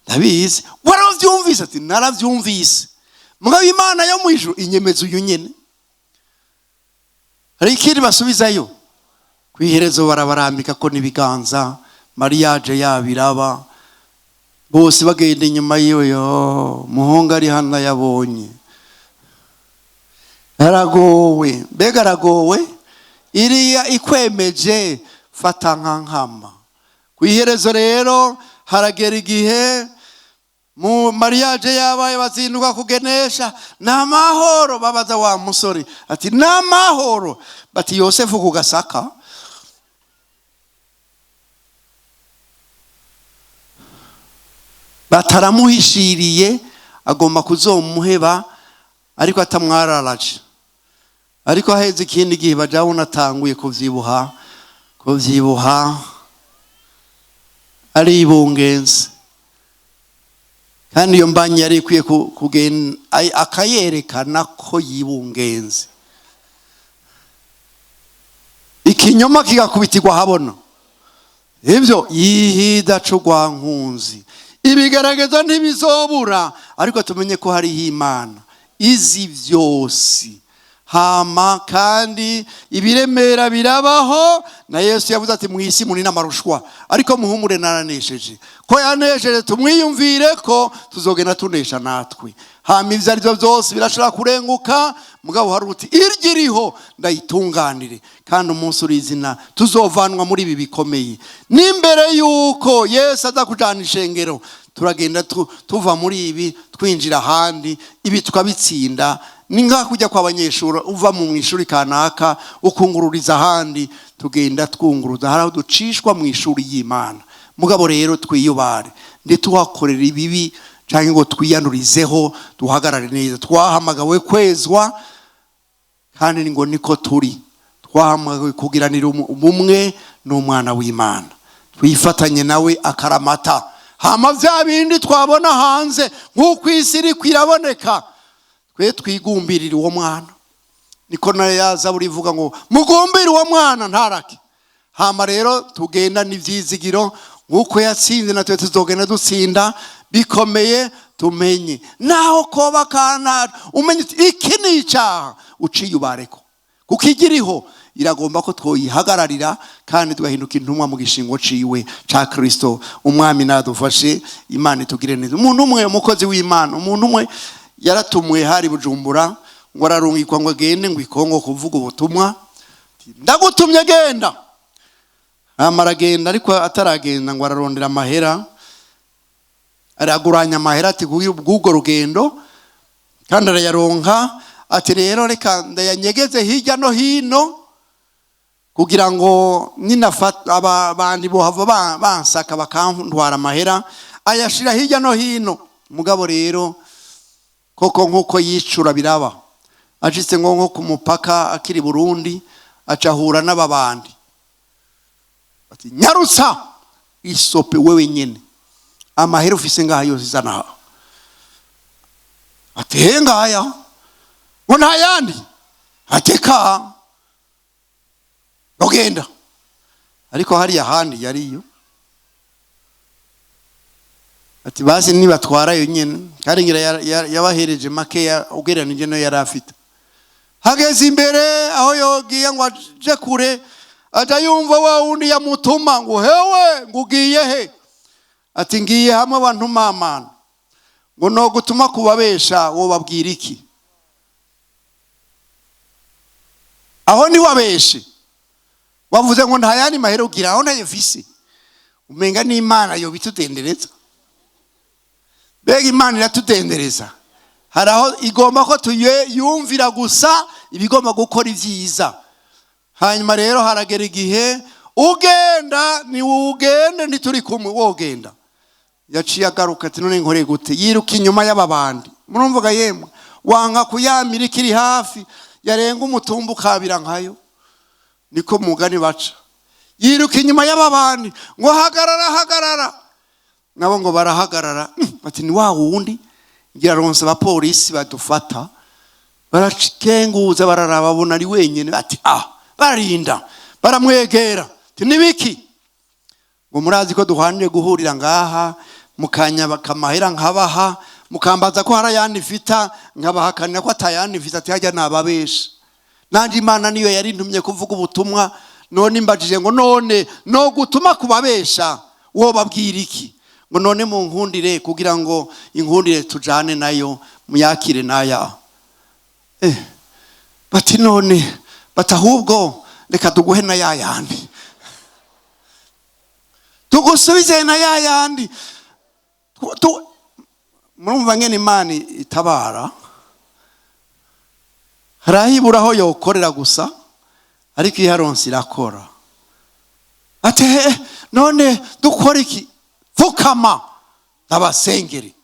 ndabizi. Warabyumvise? Ati narabyumvise, mugabo Imana yo mu ijuru inyemeza uyu nyine. Hari ikindi basubizayo? Ku iherezo barabarambika ko n'ibiganza, mariage yabo iraba, bose bagenda inyuma yiwe. Yo muhungu ari hano yabonye aragowe, mbega aragowe! Iriya ikwemeje, fata nka nkama. Ku iherezo rero haragera igihe mu mariage yabaye, bazinduka kugenesha n'amahoro. Babaza wa musore ati n'amahoro? Bati Yosefu ku gasaka. Bataramuhishiriye, agomba kuzomuheba ariko atamwararaje. Ariko aheze ikindi gihe bajabona atanguye kuvyibuha, kuvyibuha, aribungenze. Kandi iyo mbanyi yari ikwiye kugenda akayerekana ko yibungenze, ikinyoma kigakubitirwa habona. Ibyo yihida nkunzi, ibigaragaza ntibizobura, ariko tumenye ko hariho Imana izi byose. Hama kandi ibiremera birabaho, na Yesu yavuze ati mu isi muri n'amarushwa, ariko muhumure, naranesheje. Ko yanesheje, tumwiyumvire ko tuzogenda tunesha natwe. Hama ibyo ari byo byose birashobora kurenguka, mugabo hari uti iryo iriho ndayitunganire, kandi umunsi uri izina tuzovanwa muri ibi bikomeye. N'imbere y'uko Yesu aza kujana ishengero, turagenda tuva muri ibi twinjira ahandi, ibi tukabitsinda. Ni nka kujya kw'abanyeshuri, uva mu ishuri kanaka ukungururiza ahandi. Tugenda twunguruza, hari aho ducishwa mu ishuri y'Imana. Mugabo rero twiyubare, ntituhakorere ibibi cyangwa ngo twiyandurizeho, duhagarare neza. Twahamagawe kwezwa, kandi ngo niko turi. Twahamagawe kugiranira ubumwe n'umwana w'Imana, twifatanye nawe akaramata. Hama bya bindi twabona hanze nk'uko isi iri kwiraboneka, twe twigumbirira uwo mwana. Niko nayo yaza burivuga ngo mugumbire uwo mwana ntarake. Hama rero tugenda n'ibyizigiro, nk'uko yatsinze natwe tuzogenda dutsinda bikomeye. Tumenye naho koba kana, umenye uti iki ni icyaha, uciye ubareko, kuko igiriho iragomba ko twoyihagararira kandi tugahinduka intumwa mu gishingo ciwe ca Kristo. Umwami nadufashe, Imana itugire neza. Umuntu umwe, umukozi w'Imana, umuntu umwe yaratumwe hari Bujumbura, ngo ararungikwa ngo agende ngo ikongo kuvuga ubutumwa. Ndagutumye, genda. Hama aragenda, ariko ataragenda ngo ararondera amahera, araguranya amahera, ati bw'ubwo rugendo, kandi arayaronka. Ati rero reka ndayanyegeze hirya no hino kugira ngo ninafata abandi bohava bansaka bakantwara amahera. Ayashira hirya no hino. Mugabo rero koko nk'uko yicura biraba, acitse ngo nko ku mupaka akiri Burundi, acahura n'ababandi bati nyarutsa isope wewe nyene, amahera ufise ngaha yose izana. Ati he ngaya, ngo nta yandi. Ateka ugenda, ariko hariya handi yariyo. Ati basi nibatwarayo nyene, kandi ngira yabahereje makeya ugereranije nayo yari afite. Hageze imbere aho yogiye ngo aje kure, aja yumva wa wundi yamutuma ngo hewe, ngo ugiye he? Ati ngiye hamwe abantu mamana. Ngo no gutuma kubabesha wobabwira iki? Aho ntiwabeshe, wavuze ngo nta yandi mahera ugira, aho ntayo mfise. Umenga n'Imana yobitudendereza. Mbega Imana iratudendereza? Hari aho igomba ko tuyumvira gusa, ibigomba gukora ibyiza. Hanyuma rero haragera igihe ugenda, ni ugende, ntituri kumwe, wogenda. Yaciye agaruka ati: "None nkore gute?" Yiruka inyuma y'aba bandi. Murumvuga yemwe, wanga kuyamira ikiri hafi, yarenga umutumba ukabira nkayo, niko mugani baca. Yiruka inyuma y'aba bandi ngo: "Hagarara, hagarara!" Nabo ngo barahagarara. Bati: "Ni wa wundi ngira ronse abapolisi badufata." Barakenguza, bararaba, babona ari wenyine. Bati: "Ah!" Bararinda baramwegera, ati: "Nibiki?" Ngo: "Murazi ko duhaniye guhurira ngaha, mukanyabaka amahera nkabaha, mukambaza ko hari ayandi mfita, nkabahakanira ko atayandi mfite." Ati: "Hajya nababesha nanjye, Imana niyo yari intumye kuvuga ubutumwa. None imbajije ngo none no gutuma kubabesha wobabwira iki?" Ngo: "None mu nkundire, kugira ngo inkundire tujane nayo, muyakire naya." Bati: "None?" Bati: "Ahubwo reka tuguhe na ya yandi, tugusubize na ya yandi." Murumva ngene Imana itabara. Harahibura aho yokorera gusa, ariko iyo aronse irakora. Ati: "None dukora iki?" "Pfukama abasengeri."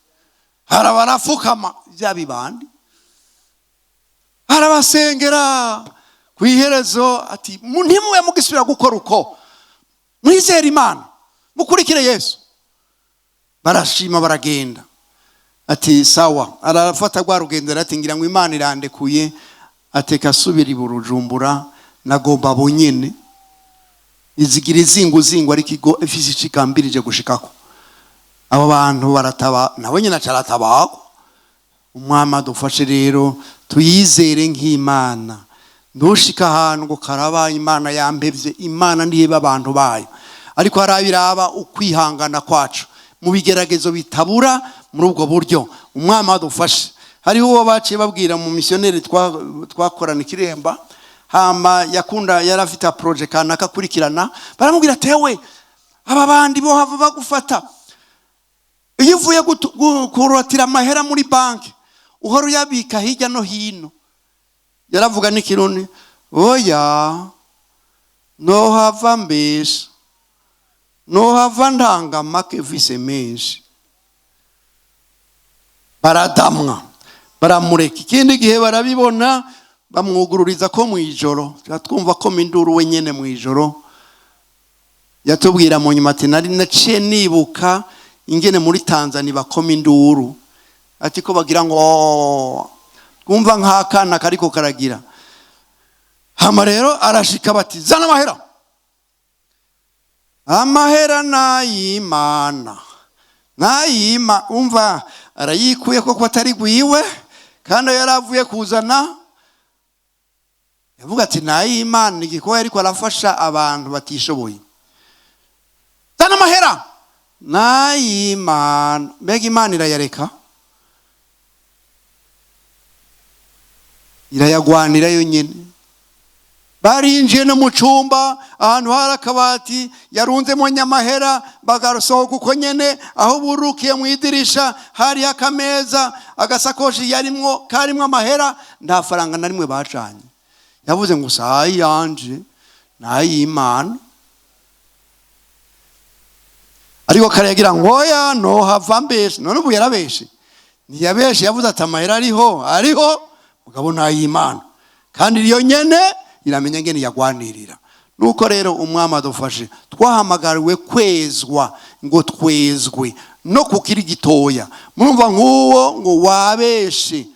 Barafukama bya bibandi, arabasengera. Ku iherezo ati: "Ntimube mugisubira gukora uko, mwizere Imana, mukurikire Yesu." Barashima, baragenda. Ati: "Sawa." Arafata rwa rugendo, ati: "Ngira ngo Imana irandekuye." Ateka asubira i Bujumbura, nagomba bonyene izigira izinguzingu, ariko igo ifise ico igambirije gushikako. Abo bantu barataba, nabo nyine aca aratabagwa. Umwami adufashe rero tuyizere nk'Imana. Ntushike ahantu ngo karaba Imana yampevye. Imana ntiheba abantu bayo, ariko harabiraba ukwihangana kwacu mu bigeragezo bitabura. Muri ubwo buryo umwami adufashe. Hariho uwo baciye babwira mu misiyoneri twakorana ikiremba, hama yakunda yari afite projet kanaka akurikirana. Baramubwira: "Tewe, aba bandi bo hava bagufata, iyo uvuye kuratira amahera muri banki uhora uyabika hirya no hino." Yaravuga n'ikirundi: "Oya, nohava mbesha, nohava ntanga make mfise menshi." Baradamwa, baramureka. Ikindi gihe barabibona, bamwugururiza ko mu ijoro twumva ko minduru we nyene mu ijoro. Yatubwira mu nyuma ati: "Nari naciye nibuka ingene muri Tanzania bakoma induru." Ati: "Ko bagira ngo twumva nk'akana kariko karagira." Hama rero arashika, bati: "Zana amahera, amahera nayimana nayima." Umva, arayikuye koko atari gwiwe, kandi ayo yari avuye kuzana. Yavuga ati: "Nayimana." Igikorwa ariko arafasha abantu batishoboye. "Zana amahera nayimana." Mbega Imana irayareka, irayagwanira yonyine. Barinjiye no mu cumba ahantu hari akabati yarunzemo nyamahera, bagasohoka uko nyene. Aho burukiye mu idirisha hariho akameza, agasakoshi yarimwo karimwo amahera, nta faranga na rimwe bacanye. Yavuze ngo: "Sayi yanje nayimana." Ariko karayagira ngo: "Oya, nohava mbeshe." None ubu yarabeshe? Ntiyabeshe. Yavuze ati: "Amahera ariho, ariho, mugabo nayimana, kandi iyo nyene iramenya ngene yagwanirira." Nuko rero umwami adufashe. Twahamagariwe kwezwa, ngo twezwe no kukiri gitoya. Murumva nk'uwo ngo: "Wabeshe,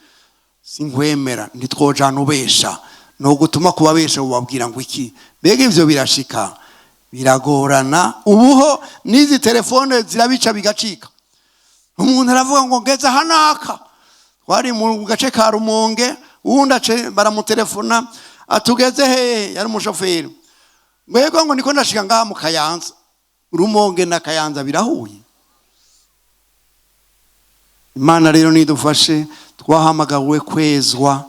sinkwemera, ntitwojana ubesha." No gutuma kubabesha ubabwira ngo iki? Mbega ivyo birashika, biragorana. Ubuho n'izi telefone zirabica bigacika. Umuntu aravuga ngo: "Ngeze hanaka." Twari mu gace ka Rumonge, uwundi ace baramutelefona, atugeze hehe? Yari umushoferi. Ngo: "Yego," ngo: "Niko ndashika ngaha mu Kayanza." Rumonge na Kayanza birahuye. Imana rero nidufashe. Twahamagawe kwezwa.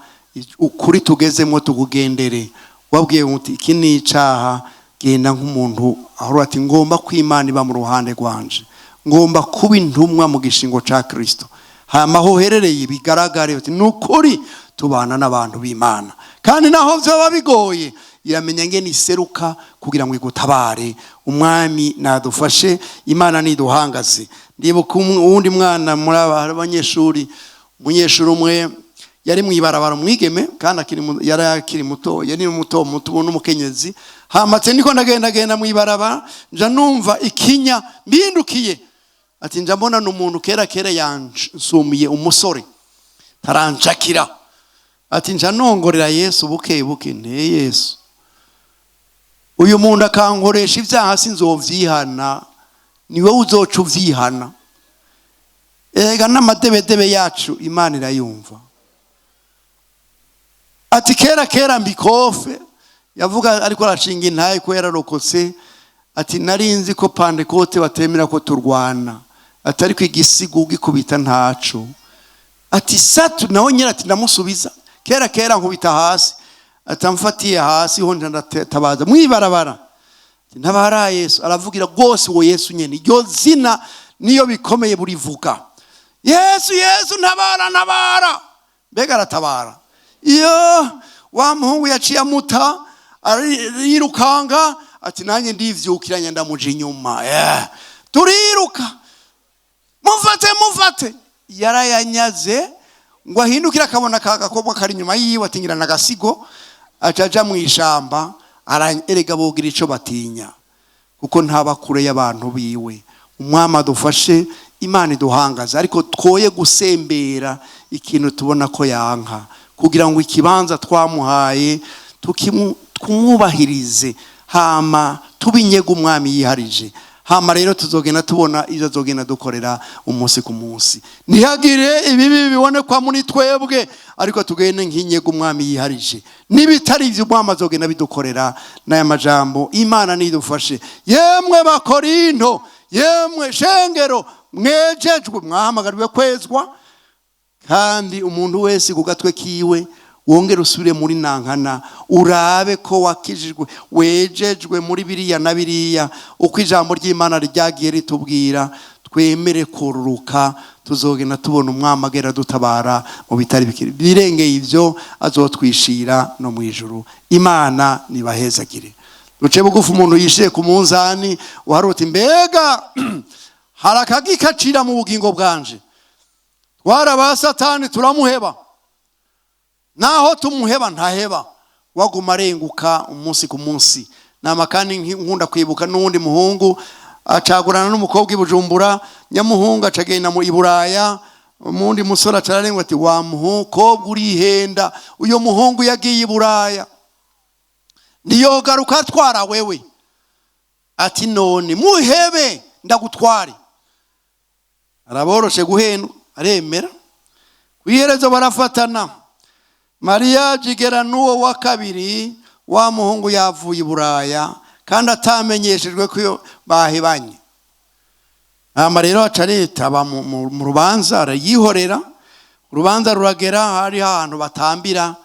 Ukuri tugezemo tukugendere. Wabwiye uti iki ni icaha, genda nk'umuntu aho ati ngomba ko Imana iba mu ruhande rwanje, ngomba kuba intumwa mu gishingo ca Kristo. Hama aho uherereye bigaragare uti ni ukuri tubana n'abantu b'Imana, kandi naho vyoba bigoye iramenya ngene iseruka kugira ngo igutabare. Umwami nadufashe, Imana niduhangaze. Ndibuka uwundi mwana muri aba abanyeshuri, umunyeshuri umwe yari mwibarabara, umwigeme kandi yari akiri muto, yari muto muto n'umukenyezi. Hamatse niko ndagenda genda mwibarabara, nja numva ikinya mbindukiye, ati nja mbona n'umuntu kera kera yansumiye umusore taranshakira, ati nja nongorera Yesu buke buke, nte Yesu uyu muntu akankoresha ibyaha sinzovyihana, ni wowe uzoca uvyihana. Ega n'amadebedebe yacu Imana irayumva. Ati kera kera mbikofe yavuga ariko arashinga intaye ko yararokotse, ati narinzi ko Pantekote batemera ko turwana, ati ariko igisigo gikubita ntaco. Ati satu nawe nyine, ati ndamusubiza kera kera nkubita hasi, ati amfatiye hasi ho ndatabaza mwibarabara ntabara Yesu. Aravugira rwose uwo Yesu nyene, iryo zina niyo bikomeye burivuga, Yesu Yesu ntabara ntabara. Mbega aratabara. Iyo wa muhungu yaciye amuta arirukanga, ati nanjye ndivyukiranya ndamuja inyuma, turiruka, mufate mufate. Yarayanyaze ngo ahindukire akabona ka gakobwa kari inyuma yiwe, atingira n'agasigo, aca aja mu ishamba. Erega bogira ico batinya kuko ntaba kure y'abantu biwe. Umwami adufashe, Imana iduhangaze, ariko twoye gusembera ikintu tubona ko yanka, kugira ngo ikibanza twamuhaye tumwubahirize, hama tubinyega umwami yiharije. Hama rero tuzogenda tubona ibyo azogenda dukorera umunsi ku munsi. Ntihagire ibibi bibonekwa muri twebwe, ariko tugende nk'inyega umwami yiharije. N'ibitari ibyo umwami azogenda bidukorera. N'aya majambo, Imana nidufashe. Yemwe Bakorinto, yemwe shengero mwejejwe, mwahamagariwe kwezwa, kandi umuntu wese ku gatwe kiwe wongere usubire muri nankana, urabe ko wakijijwe, wejejwe muri biriya na biriya, uko ijambo ry'Imana ryagiye ritubwira. Twemere kururuka, tuzogenda tubona umwami agera dutabara mu bitari bikiri birengeye ibyo, azotwishira no mu ijuru. Imana nibahezagire. Duce bugufi. Umuntu yishiye ku munzani waruti, mbega hari akagikacira mu bugingo bwanje? Twara ba Satani turamuheba, naho tumuheba ntaheba, waguma arenguka umunsi ku munsi. Nama kandi nkunda kwibuka n'uwundi muhungu acagurana n'umukobwa i Bujumbura, nyamuhungu acagenda mu Iburaya. Umundi musore acararengwa ati wa mukobwa urihenda, uyo muhungu yagiye i Buraya ntiyogaruka atwara wewe. Ati none muhebe ndagutware. Araboroshe guhendwa, aremera. Ku iherezo barafatana, mariage igera n'uwo wa kabiri, wa muhungu yavuye i Buraya kandi atamenyeshejwe ko iyo bahebanye. Hama rero aca aritaba mu rubanza, arayihorera. Urubanza ruragera, hari ahantu batambira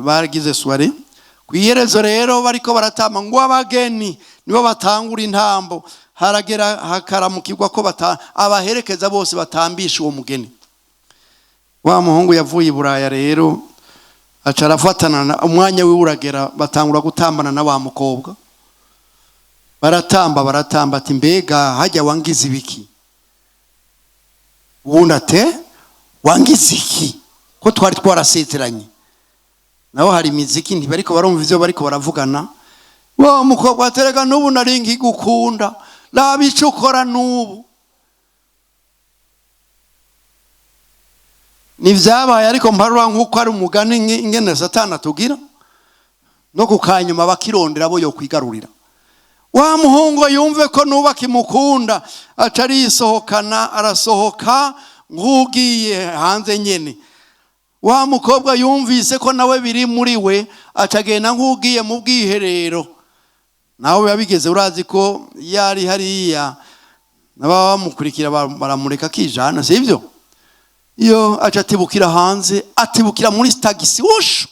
bagize soirée. Ku iherezo rero bariko baratamba ngo abageni nibo batangura intambo, haragera hakaramukirwa ko abaherekeza bose batambisha uwo mugeni. Wa muhungu yavuye i Buraya rero aca arafatana, umwanya wiwe uragera, batangura gutambana na wa mukobwa, baratamba baratamba. Ati mbega hajya wangize ibiki? Ubundi ate wangize iki ko twari twarasezeranye? Naho hari imiziki, ntibariko barumva ivyo bariko baravugana. Wa mukobwa atereka n'ubu nari nkigukunda, raba ico ukora n'ubu. Ntivyabaye, ariko mparura nk'uko ari umugani ingene Satani atugira no ku kanyuma bakirondera bo yokwigarurira. Wa muhungu yumve ko nuba akimukunda, aca arisohokana, arasohoka nk'ugiye hanze nyene. Wa mukobwa yumvise ko nawe biri muri we, aca agenda nk'ugiye mu bwiherero. Nawe biba bigeze, urazi ko yari hariya N'ababa bamukurikira baramureka akijana, sibyo? Iyo aca atibukira hanze, atibukira muri tagisi wushu.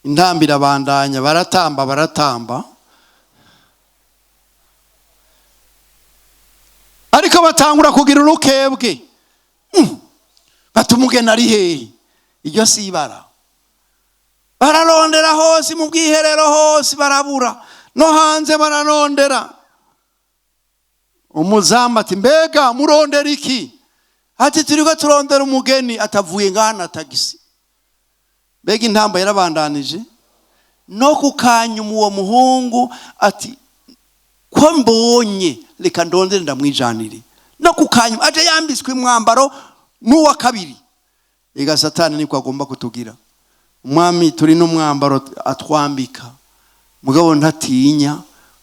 Intambi irabandanya, baratamba baratamba, ariko batangura kugira urukebwe. Bati umugeni ari hehe? Iryo si ibara. Bararondera hose, mu bwiherero hose barabura, no hanze bararondera. Umuzamu ati mbega murondera iki? Ati turiko turondera umugeni atavuye ngaha na tagisi. Mbega intamba yarabandanije no kukanyuma. Uwo muhungu ati ko mbonye, reka ndondere ndamwijanire. No kukanyuma aje yambitswe umwambaro n'uwa kabiri. Ega Satani niko agomba kutugira. Umwami turi n'umwambaro atwambika, mugabo ntatinya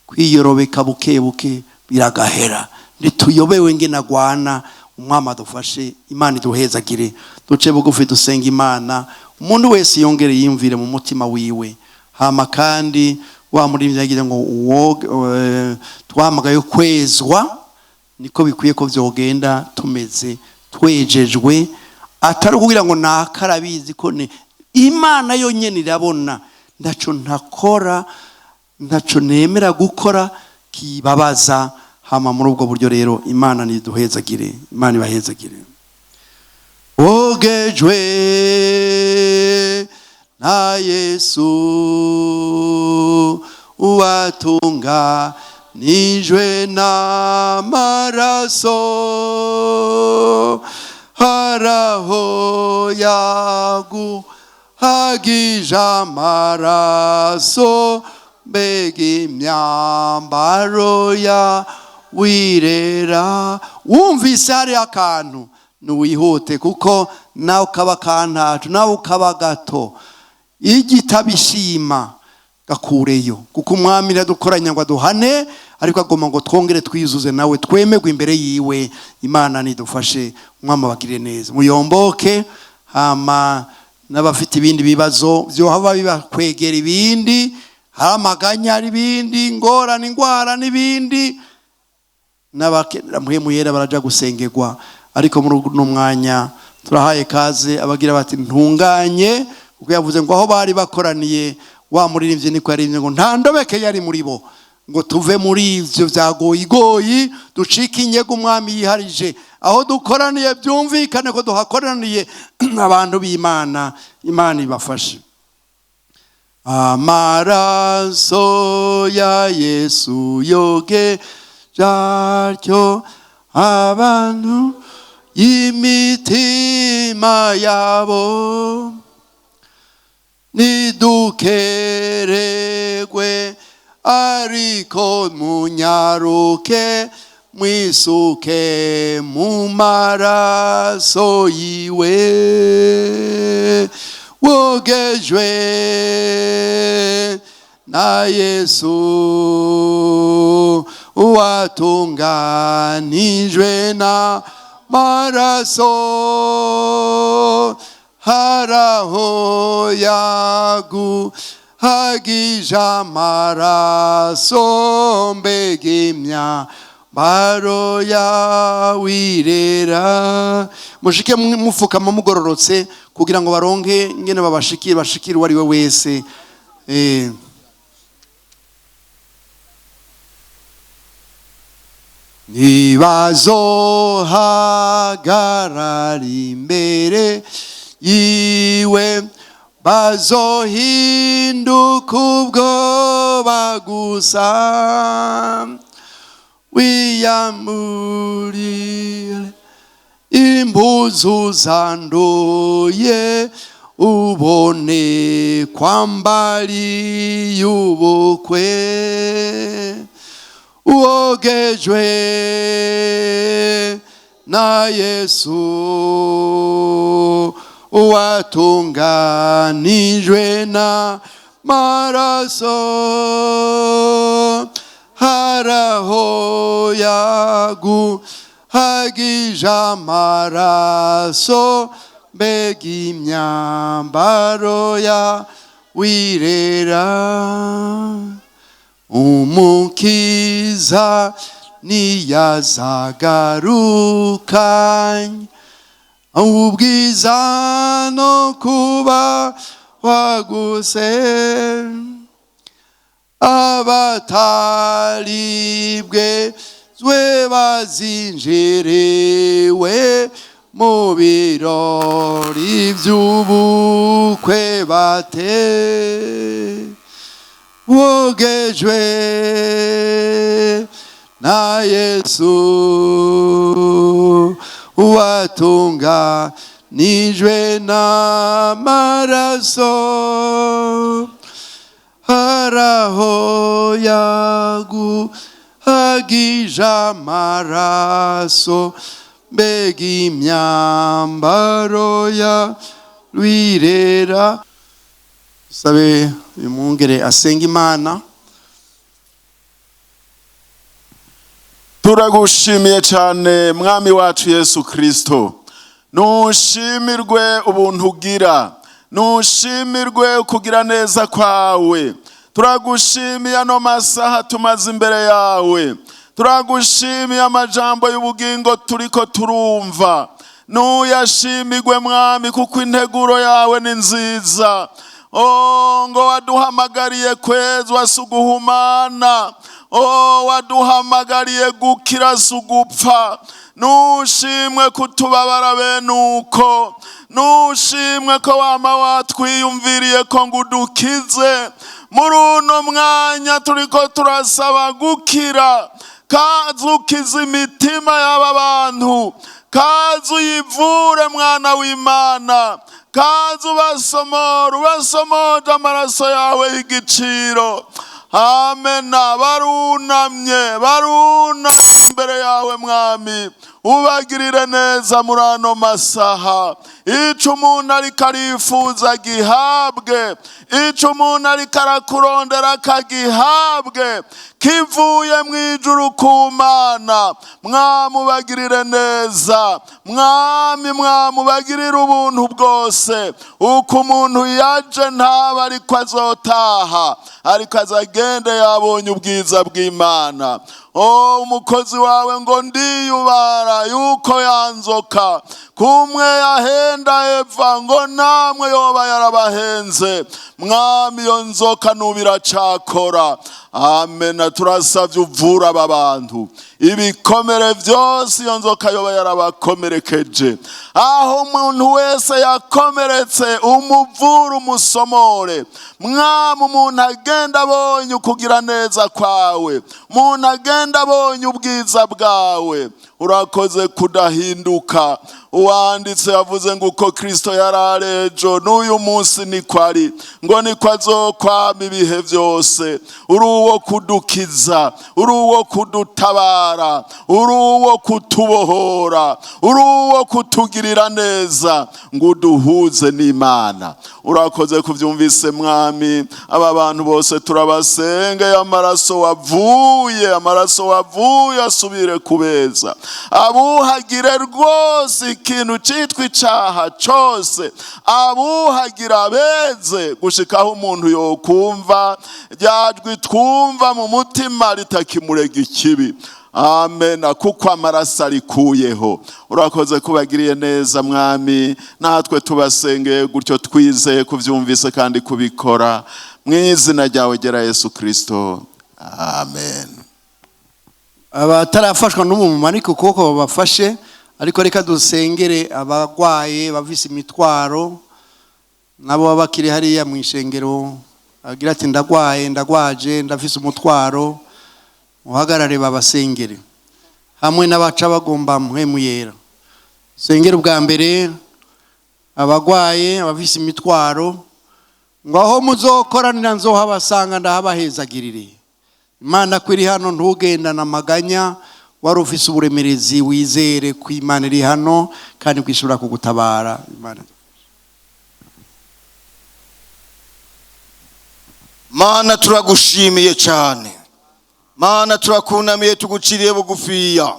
kwiyorobeka buke buke biragahera. Ntituyobewe ngena agwana. Umwami adufashe, Imana iduhezagire. Duce bugufi dusenga Imana. Umuntu wese yongere yiyumvire mu mutima wiwe. Hama kandi wa muririmbyi yagira ngo uwo twahamagaye kwezwa, niko bikwiye ko vyogenda tumeze twejejwe, atari ukugira ngo nakarabizi ko ni Imana yonyene irabona. Ntaco ntakora, ntaco nemera gukora kibabaza. Hama muri ubwo buryo rero Imana niduhezagire, Imana ibahezagire. Ogejwe na Yesu, watunganijwe n'amaraso, haraho yaguhagije amaraso, mbega imyambaro ya wirera. Wumvise hari akantu, nuwihute, kuko nawe ukaba kantacu, nawe ukaba gato, igitabishima gakureyo, kuko umwami ntiyadukoranya ngo aduhane, ariko agomba ngo twongere twizuze nawe twemerwe imbere yiwe. Imana nidufashe, umwami abagirire neza. Muyomboke. Hama n'abafite ibindi bibazo byohava bibakwegera, ibindi hari amaganya, hari ibindi ingorane, ingwara n'ibindi, n'abakenera Mpwemu Yera baraja gusengerwa. Ariko muri uno mwanya turahaye kaze abagira bati ntunganye, kuko yavuze ngo aho bari bakoraniye, wa muririmbyi niko yaririmbye ngo nta ndobeke yari muri bo. Ngo tuve muri ivyo vya goyigoyi, ducike inyego umwami yiharije. Aho dukoraniye byumvikane ko duhakoraniye abantu b'Imana. Imana ibafashe. Amaraso ya Yesu yoge jaryo abantu y'imitima yabo, nidukeregwe ariko munyaruke, mwisuke mu maraso yiwe. Wogejwe na Yesu, watunganijwe na maraso, haraho yaguhagije amaraso, mbega imyambaro yawirera. Mushike mufukama mugororotse kugira ngo baronke ingene babashikire, bashikire uwo ari we wese. Ntibazohagarara imbere yiwe, bazohinduka ubwoba gusa. Wiyamurire impuzu zanduye, ubone kwambari y'ubukwe. Wogejwe na Yesu, watunganijwe na maraso, haraho yaguhagije amaraso, mbega imyambaro ya wirera. Umukiza niyazagarukanye ubwiza no kuba waguse, abataribwe zwe bazinjiriwe mu birori by'ubukwe, bate wogejwe na Yesu watunganijwe n'amaraso, haraho yaguhagije amaraso, mbega imyambaro ya rwirera. Sabe uyu mwungere asenga Imana. Turagushimiye cyane, Mwami wacu Yesu Kirisito. Ntushimirwe ubuntu ugira, ntushimirwe kugira neza kwawe. Turagushimiye ano masaha tumaze imbere yawe, turagushimiye amajambo y'ubugingo turiko turumva. Nuyashimirwe, Mwami, kuko integuro yawe ni nziza. Oh, ngo waduhamagariye kwezwa si uguhumana. Oh, waduhamagariye gukira si ugupfa. Nushimwe kutubabara bene uko, nushimwe ko wama watwiyumviriye ko ngo udukize. Muri uno mwanya turiko turasaba gukira. Kaza ukize imitima y'aba bantu, kaza uyivure, mwana w'Imana. Kaza ubasomora, ubasomoje amaraso yawe y'igiciro. Amena. Barunamye, barunamye imbere yawe, Mwami. Ubagirire neza muri ano masaha. Ico umuntu ariko arifuza gihabwe, ico umuntu ariko arakurondera akagihabwe kivuye mu ijuru ku Mana. Mwami, ubagirire neza. Mwami, Mwami, ubagirire ubuntu bwose. Uko umuntu yaje ntaba ariko azotaha, ariko azagende yabonye ubwiza bw'Imana. O umukozi wawe ngo ndiyubara yuko yanzoka kumwe yahenda Eva, ngo namwe yoba yarabahenze. Mwami, iyo nzoka nubu iracakora. Amena. Turasavye uvura aba bantu ibikomere byose iyo nzoka yoba yarabakomerekeje. Aho umuntu wese yakomeretse, umuvure, umusomore, Mwami. Umuntu agenda abonye ukugira neza kwawe, umuntu agenda abonye ubwiza bwawe. Urakoze kudahinduka. Uwanditse yavuze ngo uko Kristo yari ejo, n'uyu munsi niko ari, ngo niko azokwama ibihe byose. Uri uwo kudukiza, uri uwo kudutabara, uri uwo kutubohora, uri uwo kutugirira neza ngo uduhuze n'Imana. Urakoze kubyumvise, Mwami. Aba bantu bose turabasengeye, amaraso wavuye, amaraso wavuye asubire kubeza, abuhagire rwose ikintu cyitwa icaha cyose, abuhagira beze gushikaho umuntu yokumva ryajwi twumva mu mutima ritakimurega ikibi. Amena, kuko amaraso arikuyeho. Urakoze kubagiriye neza, Mwami. Natwe tubasengeye gutyo, twizeye kubyumvise kandi kubikora, mu izina ryawe gera Yesu Kirisito, amen. Abatarafashwa n'ubu mumanike ukuboko babafashe, ariko reka dusengere abarwaye bafise imitwaro, nabo baba bakiri hariya mu ishengero, agira ati ndagwaye, ndagwaje, ndafise umutwaro, muhagarare babasengere hamwe n'abaca bagomba Mpwemu Yera. Sengere ubwa mbere abagwaye, abafise imitwaro, ngo aho muzokoranira nzohabasanga ndahabahezagirire. Imana ko iri hano, ntugendane amaganya, wari ufise uburemerezi, wizere ko Imana iri hano kandi ko ishobora kugutabara. Imana. Mana, turagushimiye cyane. Mana, turakunamiye, tuguciriye bugufiya.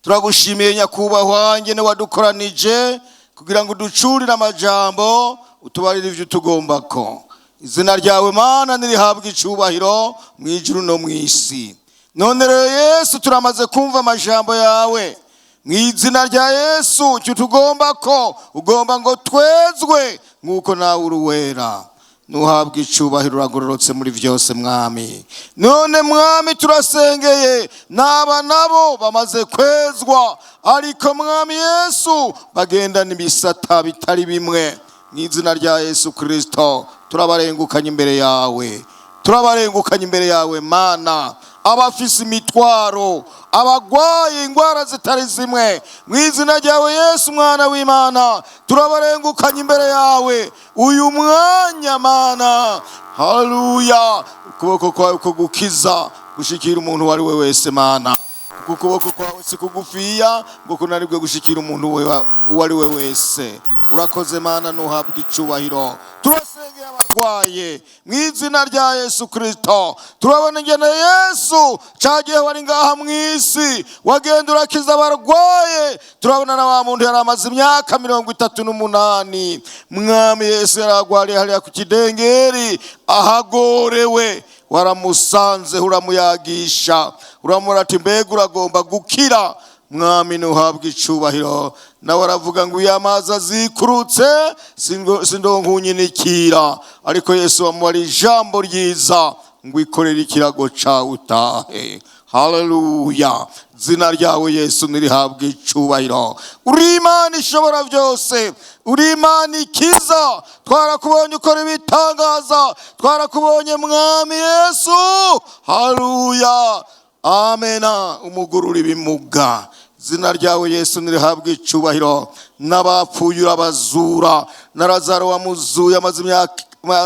Turagushimiye, nyakubahwa, ngene wadukoranije kugira ngo uducurire amajambo, utubarire ibyo utugombako. Izina ryawe Mana nirihabwa icubahiro mu ijuru no mu isi. None rero Yesu, turamaze kumva amajambo yawe. Mu izina rya Yesu, icyo tugomba ko ugomba ngo twezwe nk'uko nawe uri uwera. Nuhabwa icubahiro, uragororotse muri byose, Mwami. None Mwami, turasengeye n'aba nabo bamaze kwezwa, ariko Mwami Yesu, bagendana ibisata bitari bimwe. Mu izina rya Yesu Kirisito, turabarengukanye imbere yawe, turabarengukanye imbere yawe Mana. Abafise imitwaro, abagwaye indwara zitari zimwe, mu izina ryawe Yesu mwana w'Imana, turabarengukanye imbere yawe uyu mwanya, Mana. Haleluya! Ukuboko kwawe ko gukiza gushikira umuntu uwo ari we wese, Mana, kuko ukuboko kwawe si kugufiya ngo kunanirwe gushikira umuntu uwo ari we wese. Urakoze Mana, ntuhabwe icubahiro. Turasengeye abarwaye mu izina rya Yesu Kirisito. Turabona ingene Yesu cagihe wari ngaha mu isi wagenda urakiza abarwaye. Turabona na wa muntu yari amaze imyaka 38, Mwami Yesu, yari agwariye hariya ku kidengeri ahagorewe. Waramusanze, uramuyagisha, uramura ati: "Mbega uragomba gukira?" Mwami, ntuhabwe icubahiro. Nawe aravuga ngo: "Iyo amazi azikurutse sindonkunyinikira." Ariko Yesu wamuha ijambo ryiza ngo: "Ikorere ikirago cawe utahe." Haleluya! Zina ryawe Yesu nirihabwe icubahiro. Uri Imana ishobora byose, uri Imana ikiza. Twarakubonye ukora ibitangaza, twarakubonye Mwami Yesu. Haleluya, amena. Umugurura ibimuga, izina ryawe Yesu nirihabwe icubahiro. N'abapfuye urabazura. Na Lazaro wamuzuye amaze imyaka,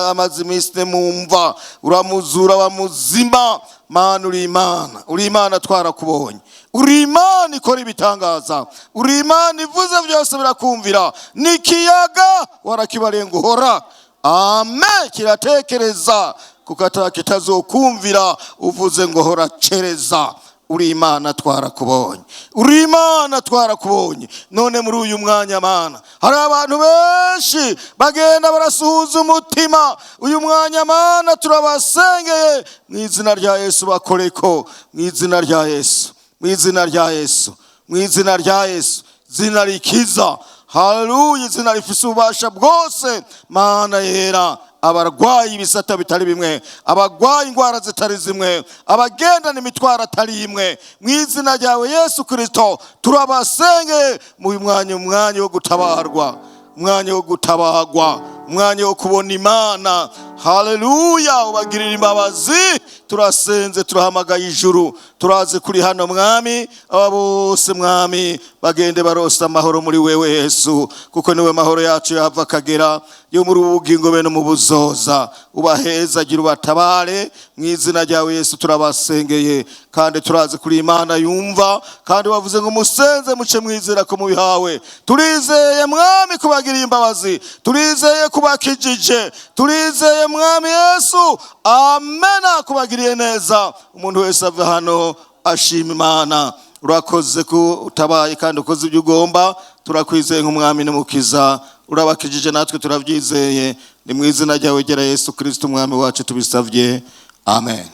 amaze iminsi ine mu mva, uramuzura bamuzima. Mana, uri Imana, uri Imana, twarakubonye. Uri Imana ikora ibitangaza, uri Imana ivuze byose birakumvira. N'ikiyaga warakibariye ngo: "Uhora." Amen. Kiratekereza kuko kitazokumvira uvuze ngo: "Hora, cereza." Uri Imana, twarakubonye, uri Imana, twarakubonye. None muri uyu mwanya, Mana, hari abantu benshi bagenda barasuhuza umutima. Uyu mwanya, Mana, turabasengeye mu izina rya Yesu. Bakoreko mu izina rya Yesu, mu izina rya Yesu, mu izina rya Yesu, izina rikiza. Haleluya! Izina rifise ububasha bwose. Mana yera, abarwayi ibisata bitari bimwe, abarwaye indwara zitari zimwe, abagendana imitwaro atari imwe, mu izina ryawe Yesu Kirisito, turabasenge mu mwanya, umwanya wo gutabarwa, umwanya wo gutabarwa, umwanya wo kubona Imana. Haleluya! Ubagirira imbabazi. Turasenze, turahamagaye ijuru, turazi kuri hano, Mwami. Aba bose, Mwami, bagende barosa amahoro muri wewe Yesu, kuko niwe mahoro yacu yava akagera, yo muri ubu bugingo be no mu buzoza. Ubaheza agira, ubatabare. Mu izina ryawe Yesu turabasengeye, kandi turazi kuri Imana yumva, kandi wavuze ngo: "Musenze muce mwizera ko mubihawe." Turizeye, Mwami, kubagiriye imbabazi, turizeye kubakijije, turizeye, Mwami Yesu, amena, kubagiriye neza. Umuntu wese ava hano ashima Imana. Urakoze ko utabaye kandi ukoze ibyo ugomba. Turakwizeye nk'umwami n'umukiza. Urabakijije, natwe turabyizeye. Ni mu izina ryawe gera Yesu Kirisito umwami wacu tubisabye, amen.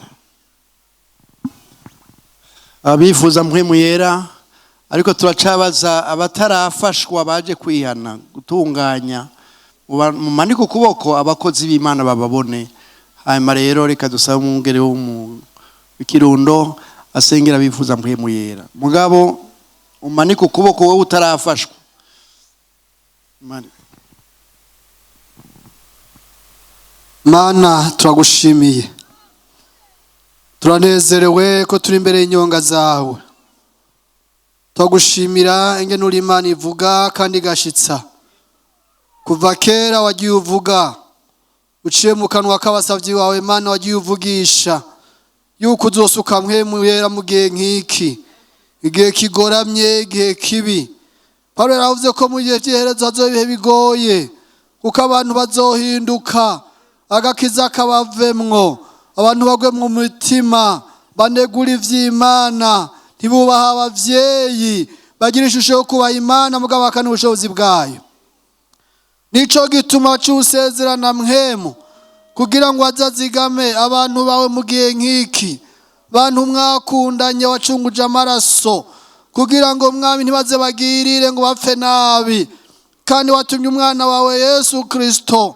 Abifuza Mpwemu Yera, ariko turacabaza abatarafashwa baje kwihana gutunganya. Mumanike ukuboko, abakozi b'Imana bababone. Hanyuma rero reka dusabe umwungere wo mu Kirundo asengera abifuza Mpwemu Yera. Mugabo umanike ukuboko wowe utarafashwa. Umanike. Mana, turagushimiye, turanezerewe ko turi imbere y'inyonga zawe. Turagushimira ingene uri Imana ivuga kandi igashitsa. Kuva kera wagiye uvuga uciye mu kanwa k'abasavyi bawe. Mana, wagiye uvugisha yuko uzosuka Mpwemu Yera mu gihe nk'iki, igihe kigoramye, igihe kibi. Pawulo yaravuze ko mu gihe cy'iherezo hazoba ibihe bigoye, kuko abantu bazohinduka, agakiza kabavemwo, abantu bagwe mu mitima, banegura ivy'Imana, ntibubaha abavyeyi, bagira ishusho yo kubaha Imana mugabo bakana ubushobozi bwayo. Nico gituma c'usezerana Mpwemu. Kugira ngo azazigame abantu bawe mu gihe nk'iki, bantu mwakundanye wacunguje amaraso, kugira ngo, Mwami, ntibaze bagirire ngo bapfe nabi. Kandi watumye umwana wawe Yesu Kirisito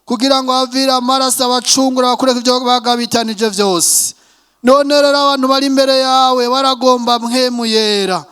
kugira ngo avire amaraso abacungura, bakureke ibyo bagabitanije byose. None rero abantu bari imbere yawe baragomba Mpwemu Yera,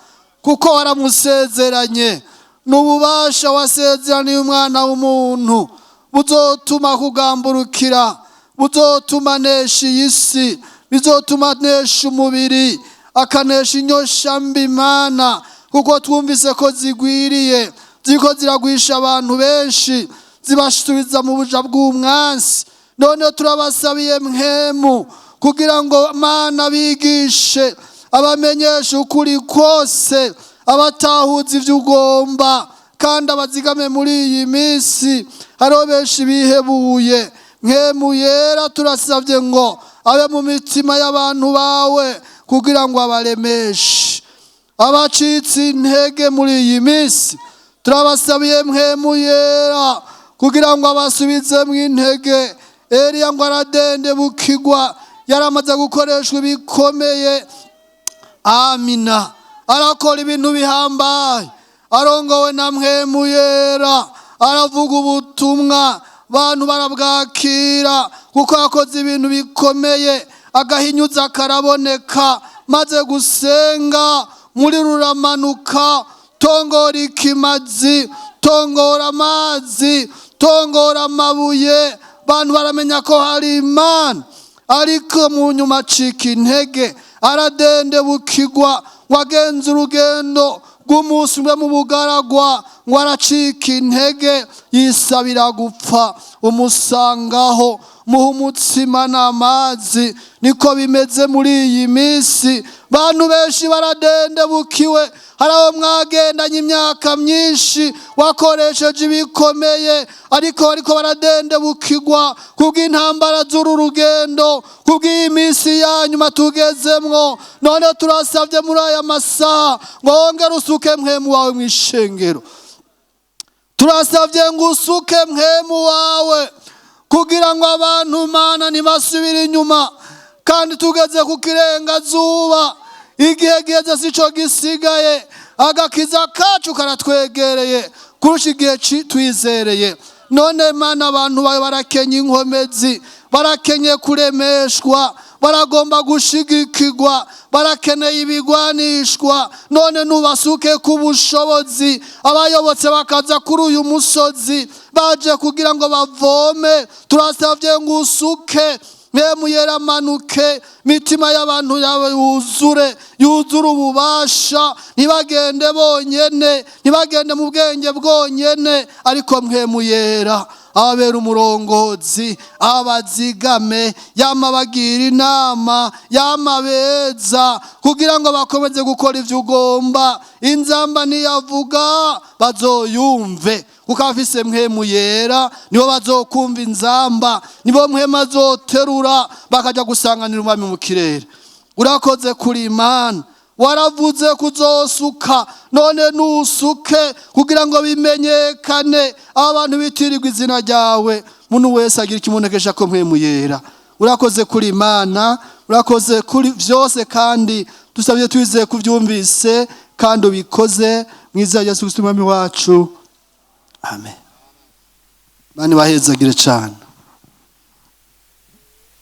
kuko waramusezeranye. N'ububasha wasezeraniye umwana w'umuntu buzotuma kugamburukira, buzotuma nesha iyi si, bizotuma nesha umubiri, akanesha inyosha mbi, Mana, kuko twumvise ko zigwiriye, ziriko ziragwisha abantu benshi, zibasubiza mu buja bw'umwansi. None turabasabiye Mpwemu kugira ngo, Mana, bigishe, abamenyeshe ukuri kose, abatahuza ibyo ugomba, kandi abazigame muri iyi minsi. Hariho benshi bihebuye. Mpwemu Yera, turasabye ngo abe mu mitima y'abantu bawe kugira ngo abaremeshe abacitse intege muri iyi minsi. Turabasabiye Mpwemu Yera kugira ngo abasubizemo intege. Eliya ngo aradende bukigwa, yaramaze gukoreshwa ibikomeye, amina, arakora ibintu bihambaye, arongowe na Mpwemu Yera, aravuga ubutumwa, abantu barabwakira, kuko yakoze ibintu bikomeye, agahinyuza karaboneka. Maze gusenga muri ruramanuka, tongora ikimazi, tongora amazi, tongora amabuye, abantu baramenya ko hari Imana. Ariko mu nyuma acika intege, aradende bukigwa, wagenze urugendo rw'umunsi umwe mu bugaragwa, ngo aracika intege, yisabira gupfa. Umusangaho, muha umutsima n'amazi. Niko bimeze muri iyi minsi, bantu benshi baradendebukiwe. Hari abo mwagendanye imyaka myinshi, wakoresheje ibikomeye, ariko bariko baradendebukirwa kubw'intambara z'uru rugendo, kubw'iyi minsi ya nyuma tugezemwo. None turasabye muri aya masaha ngo wongere usuke Mpwemu wawe mu ishengero. Turasabye ngo usuke Mpwemu wawe kugira ngo abantu, Mana, ntibasubire inyuma. Kandi tugeze ku kirengazuba, igihe giheze si cyo gisigaye. Agakiza kacu karatwegereye kurusha igihe twizereye. None, Mana, abantu bawe barakenye inkomezi, barakenye kuremeshwa, baragomba gushigikirwa, barakeneye ibigwanishwa. None nubasuke ku bushobozi. Abayobotse bakaza kuri uyu musozi baje kugira ngo bavome, turasabye ngo usuke Mpwemu Yera, amanuke mitima y'abantu yawe, yuzure, yuzure ububasha. Ntibagende bonyene, ntibagende mu bwenge bwonyene, ariko Mpwemu Yera ababera umurongozi, abazigame, yama bagira inama, yama beza, kugira ngo bakomeze gukora ibyo ugomba. Inzamba niyavuga bazoyumve, kuko abafise Mpwemu Yera nibo bazokumva inzamba, nibo Mpwemu azoterura bakajya gusanganira umwami mu kirere. Urakoze kuri Imana. Waravuze kuzosuka, none nusuke kugira ngo bimenyekane, abantu bitirirwa izina ryawe, muntu wese agira ikimunekesha ko Mpwemu Yera. Urakoze kuri Imana, urakoze kuri byose, kandi dusabye twizeye kubyumvise kandi ubikoze, mu izina rya Yesu Kristo Umwami wacu, amen. Bani bahezagire cyane.